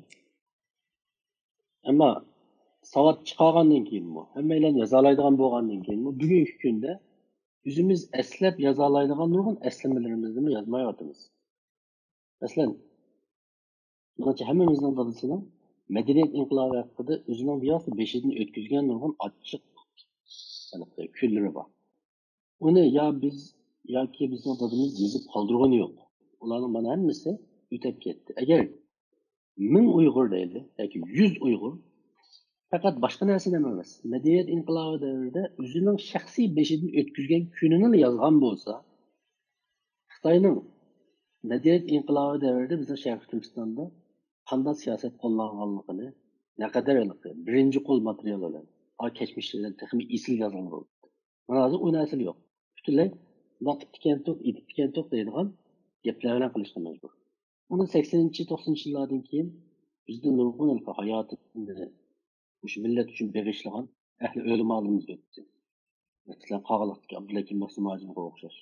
ئەمما ساۋات چىقارغاندىن كېيىنمۇ، ھەممەيلەن يازالايدىغان بولغاندىن كېيىنمۇ، بۈگۈنكى كۈندە ئۆزىمىز ئەسلەپ يازالايدىغان نۇرغۇن ئەسلىمىلىرىمىزنىمۇ يازمايۋاتىمىز. مەسىلەن، مېنىڭچە ھەممىمىزنىڭ دادىسىنىڭ مەدەنىيەت ئىنقىلابى ھەققىدە ئۆزىنىڭ بىۋاسىتە بېشىدىن ئۆتكۈزگەن نۇرغۇن ئاچچىق كۈنلىرى بار. ئۇنى يا بىز ياكى بىزنىڭ دادىمىز يېزىپ قالدۇرغىنى يوق. ئۇلارنىڭ مانا ھەممىسى ئۆتەپ كەتتى. ئەگەر مىڭ ئۇيغۇر دەيلى ياكى يۈز ئۇيغۇر، پەقەت باشقا نەرسىنى ئەمەس، مەدەنىيەت ئىنقىلابى دەۋرىدە ئۆزىنىڭ شەخسىي بېشىدىن ئۆتكۈزگەن كۈنىنىلا يازغان بولسا، خىتاينىڭ مەدەنىيەت ئىنقىلابى دەۋرىدە بىزنىڭ شەرقىي تۈركىستاندا قانداق سىياسەت قوللانغانلىقىنى نەقەدەر ھېلىقى بىرىنچى قول ماتېرىيال بىلەن، ئا، كەچمىشلىرىدىن تېخىمۇ ئېسىل يازغىلى بولىدۇ. مانا ھازىر ئۇ نەرسىلا يوق. پۈتۈنلەي مۇنداق قىپتىكەنتۇق، ئېتىپتىكەنتۇق دەيدىغان گەپلەر بىلەن قىلىشقا مەجبۇر. ئۇنىڭ سەكسىنىنچى، توقسىنىنچى يىللاردىن كېيىن بىزدە نۇرغۇن ھېلىقى ھاياتىنى مۇشۇ مىللەت ئۈچۈن بېغىشلىغان ئەھلى ئۆلىمالىرىمىز ئۆتتى. مەسىلەن، قاغىلىقتىكى ئابدۇلھەكىم مەخسۇمھاجىمغا ئوخشاش.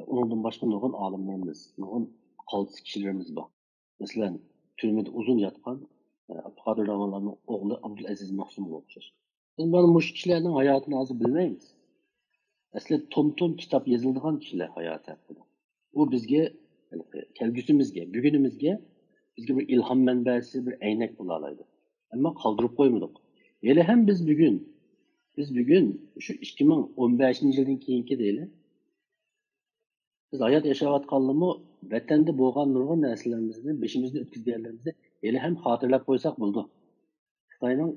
ئۇنىڭدىن باشقا نۇرغۇن ئالىملىرىمىز، نۇرغۇن قالتىس كىشىلىرىمىز بار. مەسىلەن، تۈرمىدە ئۇزۇن ياتقان، ئە، ئابدۇقادىر راۋانلارنىڭ ئوغلى ئابدۇلئەزىز مەخسۇمغا ئوخشاش. بىز مانا مۇشۇ كىشىلەرنىڭ ھاياتىنى ھازىر بىلمەيمىز. ئەسلى توم-توم كىتاب يېزىلىدىغان كىشىلەر ھاياتى ھەققىدە. ئۇ بىزگە، كەلگۈسىمىزگە، بۈگۈنىمىزگە بىزگە بىر ئىلھام مەنبەسى، بىر ئەينەك بولالايدۇ. ئەمما قالدۇرۇپ قويمىدۇق. ھېلىھەم بىز بۈگۈن، بىز بۈگۈن شۇ ئىككى مىڭ ئون بەشىنچى يىلدىن كېيىنكى دەيلى، بىز ھايات ياشاۋاتقانلىمۇ ۋەتەندە بولغان نۇرغۇن نەرسىلىرىمىزنى، بېشىمىزدىن ئۆتكۈزگەنلىرىمىزنى ھېلىھەم خاتىرىلەپ قويساق بولىدۇ. خىتاينىڭ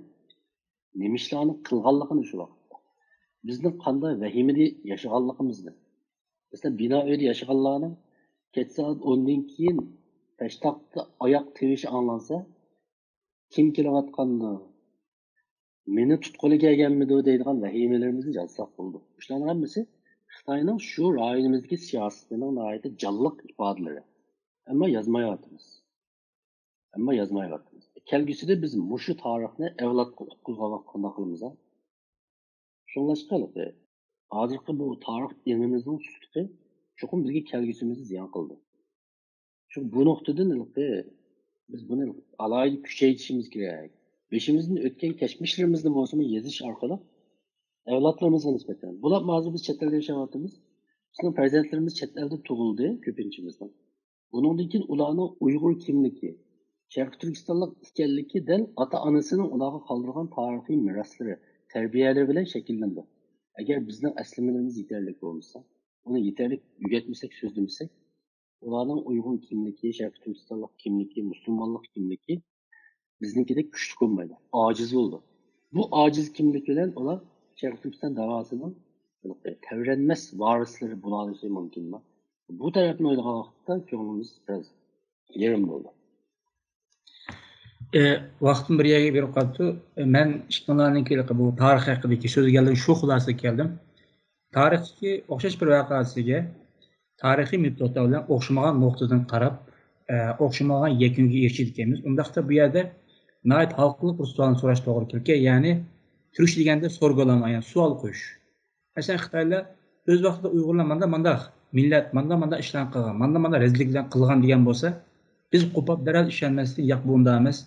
نېمە ئىشلارنى قىلغانلىقىنى شۇ ۋاقىتتا، بىزنىڭ قانداق ۋەھىمىدە ياشىغانلىقىمىزنى. مەسىلەن، بىنا ئۆيدە ياشىغانلارنىڭ كەچ سائەت ئوندىن كېيىن پەشتاقتا ئاياق تىۋىشى ئاڭلانسا، كىم كېلىۋاتقاندۇ؟ مېنى تۇتقىلى كەلگەنمىدۇ دەيدىغان ۋەھىمىلىرىمىزنى يازساق بولىدۇ. شۇلارنىڭ ھەممىسى خىتاينىڭ شۇ رايونىمىزدىكى سىياسىتىنىڭ ناھايىتى جانلىق ئىپادىلىرى. ئەمما يازمايۋاتىمىز. ئەمما يازمايۋاتىمىز. كەلگۈسىدە بىز مۇشۇ تارىخنى ئەۋلادقا ئۇققۇزغان ۋاقىتتا قانداق قىلىمىز؟ شۇڭلاشقا ھېلىقى ھازىرقى بۇ تارىخ ئېڭىمىزنىڭ سۇسلۇقى چوقۇم بىزگە كەلگۈسىمىزنى زىيان قىلىدۇ. چۈنكى بۇ نۇقتىدىن ھېلىقى بىز بۇنى ئالاھىدە كۈچەيتىشىمىز كېرەك. بېشىمىزدىن ئۆتكەن كەچمىشلىرىمىزنى بولسىمۇ يېزىش ئارقىلىق ئەۋلادلىرىمىزغا نىسبەتەن. بولۇپمۇ ھازىر بىز چەت ئەلدە ياشاۋاتىمىز. بىزنىڭ پەرزەنتلىرىمىز چەت ئەلدە تۇغۇلدى كۆپىنچىمىزنىڭ. بۇنىڭدىن كېيىن ئۇلارنىڭ ئۇيغۇر كىملىكى، شەرقىي تۈركىستانلىق ئىكەنلىكى دەل ئاتا-ئانىسىنىڭ ئۇلارغا قالدۇرغان تارىخىي مىراسلىرى، تەربىيەلىرى بىلەن شەكىللىنىدۇ. ئەگەر بىزنىڭ ئەسلىمىلىرىمىز يېتەرلىك بولمىسا، ئۇنى يېتەرلىك ئۆگەتمىسەك، سۆزلىمىسەك، ئۇلارنىڭ ئۇيغۇر كىملىكى، شەرقىي تۈركىستانلىق كىملىكى، مۇسۇلمانلىق كىملىكى بىزنىڭكىدەك كۈچلۈك بولمايدۇ، ئاجىز بولىدۇ. بۇ ئاجىز كىملىك بىلەن ئۇلار شەرقىي تۈركىستان داۋاسىنىڭ تەۋرەنمەس ۋارىسلىرى بولالىشى مۇمكىنمۇ؟ بۇ تەرەپنى ئويلىغان ۋاقىتتا كۆڭلىمىز بىراز يېرىم بولدى. ئە، ۋاقتىم بىر يەرگە بېرىپ قاپتۇ. ئە، مەن ئىككىڭلارنىڭكى بۇ تارىخ ھەققىدىكى سۆزگە كەلدىم، شۇ خۇلاسىگە كەلدىم. تارىختىكى ئوخشاش بىر ۋەقەسىگە تارىخىي مېتودلار بىلەن ئوخشىمىغان نۇقتىدىن قاراپ، ئە، ئوخشىمىغان يەكۈنگە ئېرىشىدىكەنمىز. ئۇنداقتا بۇ يەردە ناھايىتى ھالقىلىق بىر سوئالنى سوراش توغرا كېلىدىكەن. يەنى تۈركچە دېگەندە سورگۇلىما، يەنى سوئال قويۇش. مەسىلەن، خىتايلار ئۆز ۋاقتىدا ئۇيغۇرلار مانداق مانداق مىللەت، مانداق مانداق ئىشلارنى قىلغان، مانداق مانداق رەزىللىكلەرنى قىلغان دېگەن بولسا، بىز قوپاپ دەرھال ئىشەنمەستىن، ياق، بۇ ئۇنداق ئەمەس،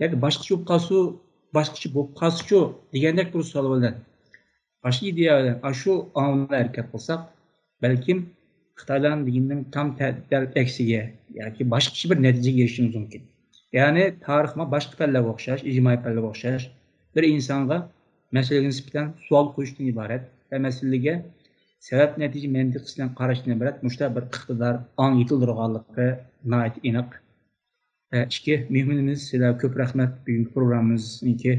ياكى باشقىچە بولۇپ قالسۇ، باشقىچە بولۇپ قالسىچۇ دېگەندەك بىر سوئال بىلەن، باشقا ئىدىيە بىلەن ئاشۇ ئاڭلىمىدا ھەرىكەت قىلساق، بەلكىم خىتايلارنىڭ دېگىنىنىڭ تام تە- دەل ئەكسىگە ياكى باشقىچە بىر نەتىجىگە ئېرىشىشىمىز مۇمكىن. يەنى تارىخمۇ باشقا پەنلەرگە ئوخشاش، ئىجتىمائىي پەنلەرگە ئوخشاش، بىر ئىنسانغا مەسىلىگە نىسبەتەن سوئال قويۇشتىن ئىبارەت ۋە مەسىلىگە سەۋەب نەتىجە مەنتىقى بىلەن قاراشتىن ئىبارەت مۇشۇنداق بىر ئىقتىدار، ئاڭ يېتىلدۈرىدىغانلىقى ناھايىتى ئېنىق. ئە، ئىككى مېھمىنىمىز، سىلەرگە كۆپ رەھمەت. بۈگۈنكى پروگراممىمىزنىڭكى،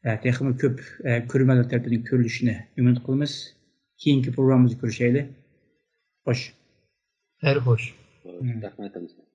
ئە، تېخىمۇ كۆپ، ئە، كۆرۈرمەنلەر تەرىپىدىن كۆرۈلۈشىنى ئۈمىد قىلىمىز. كېيىنكى پروگراممىمىزدا كۆرۈشەيلى. خوش. خەير خوش. رەھمەت ھەممىسىگە.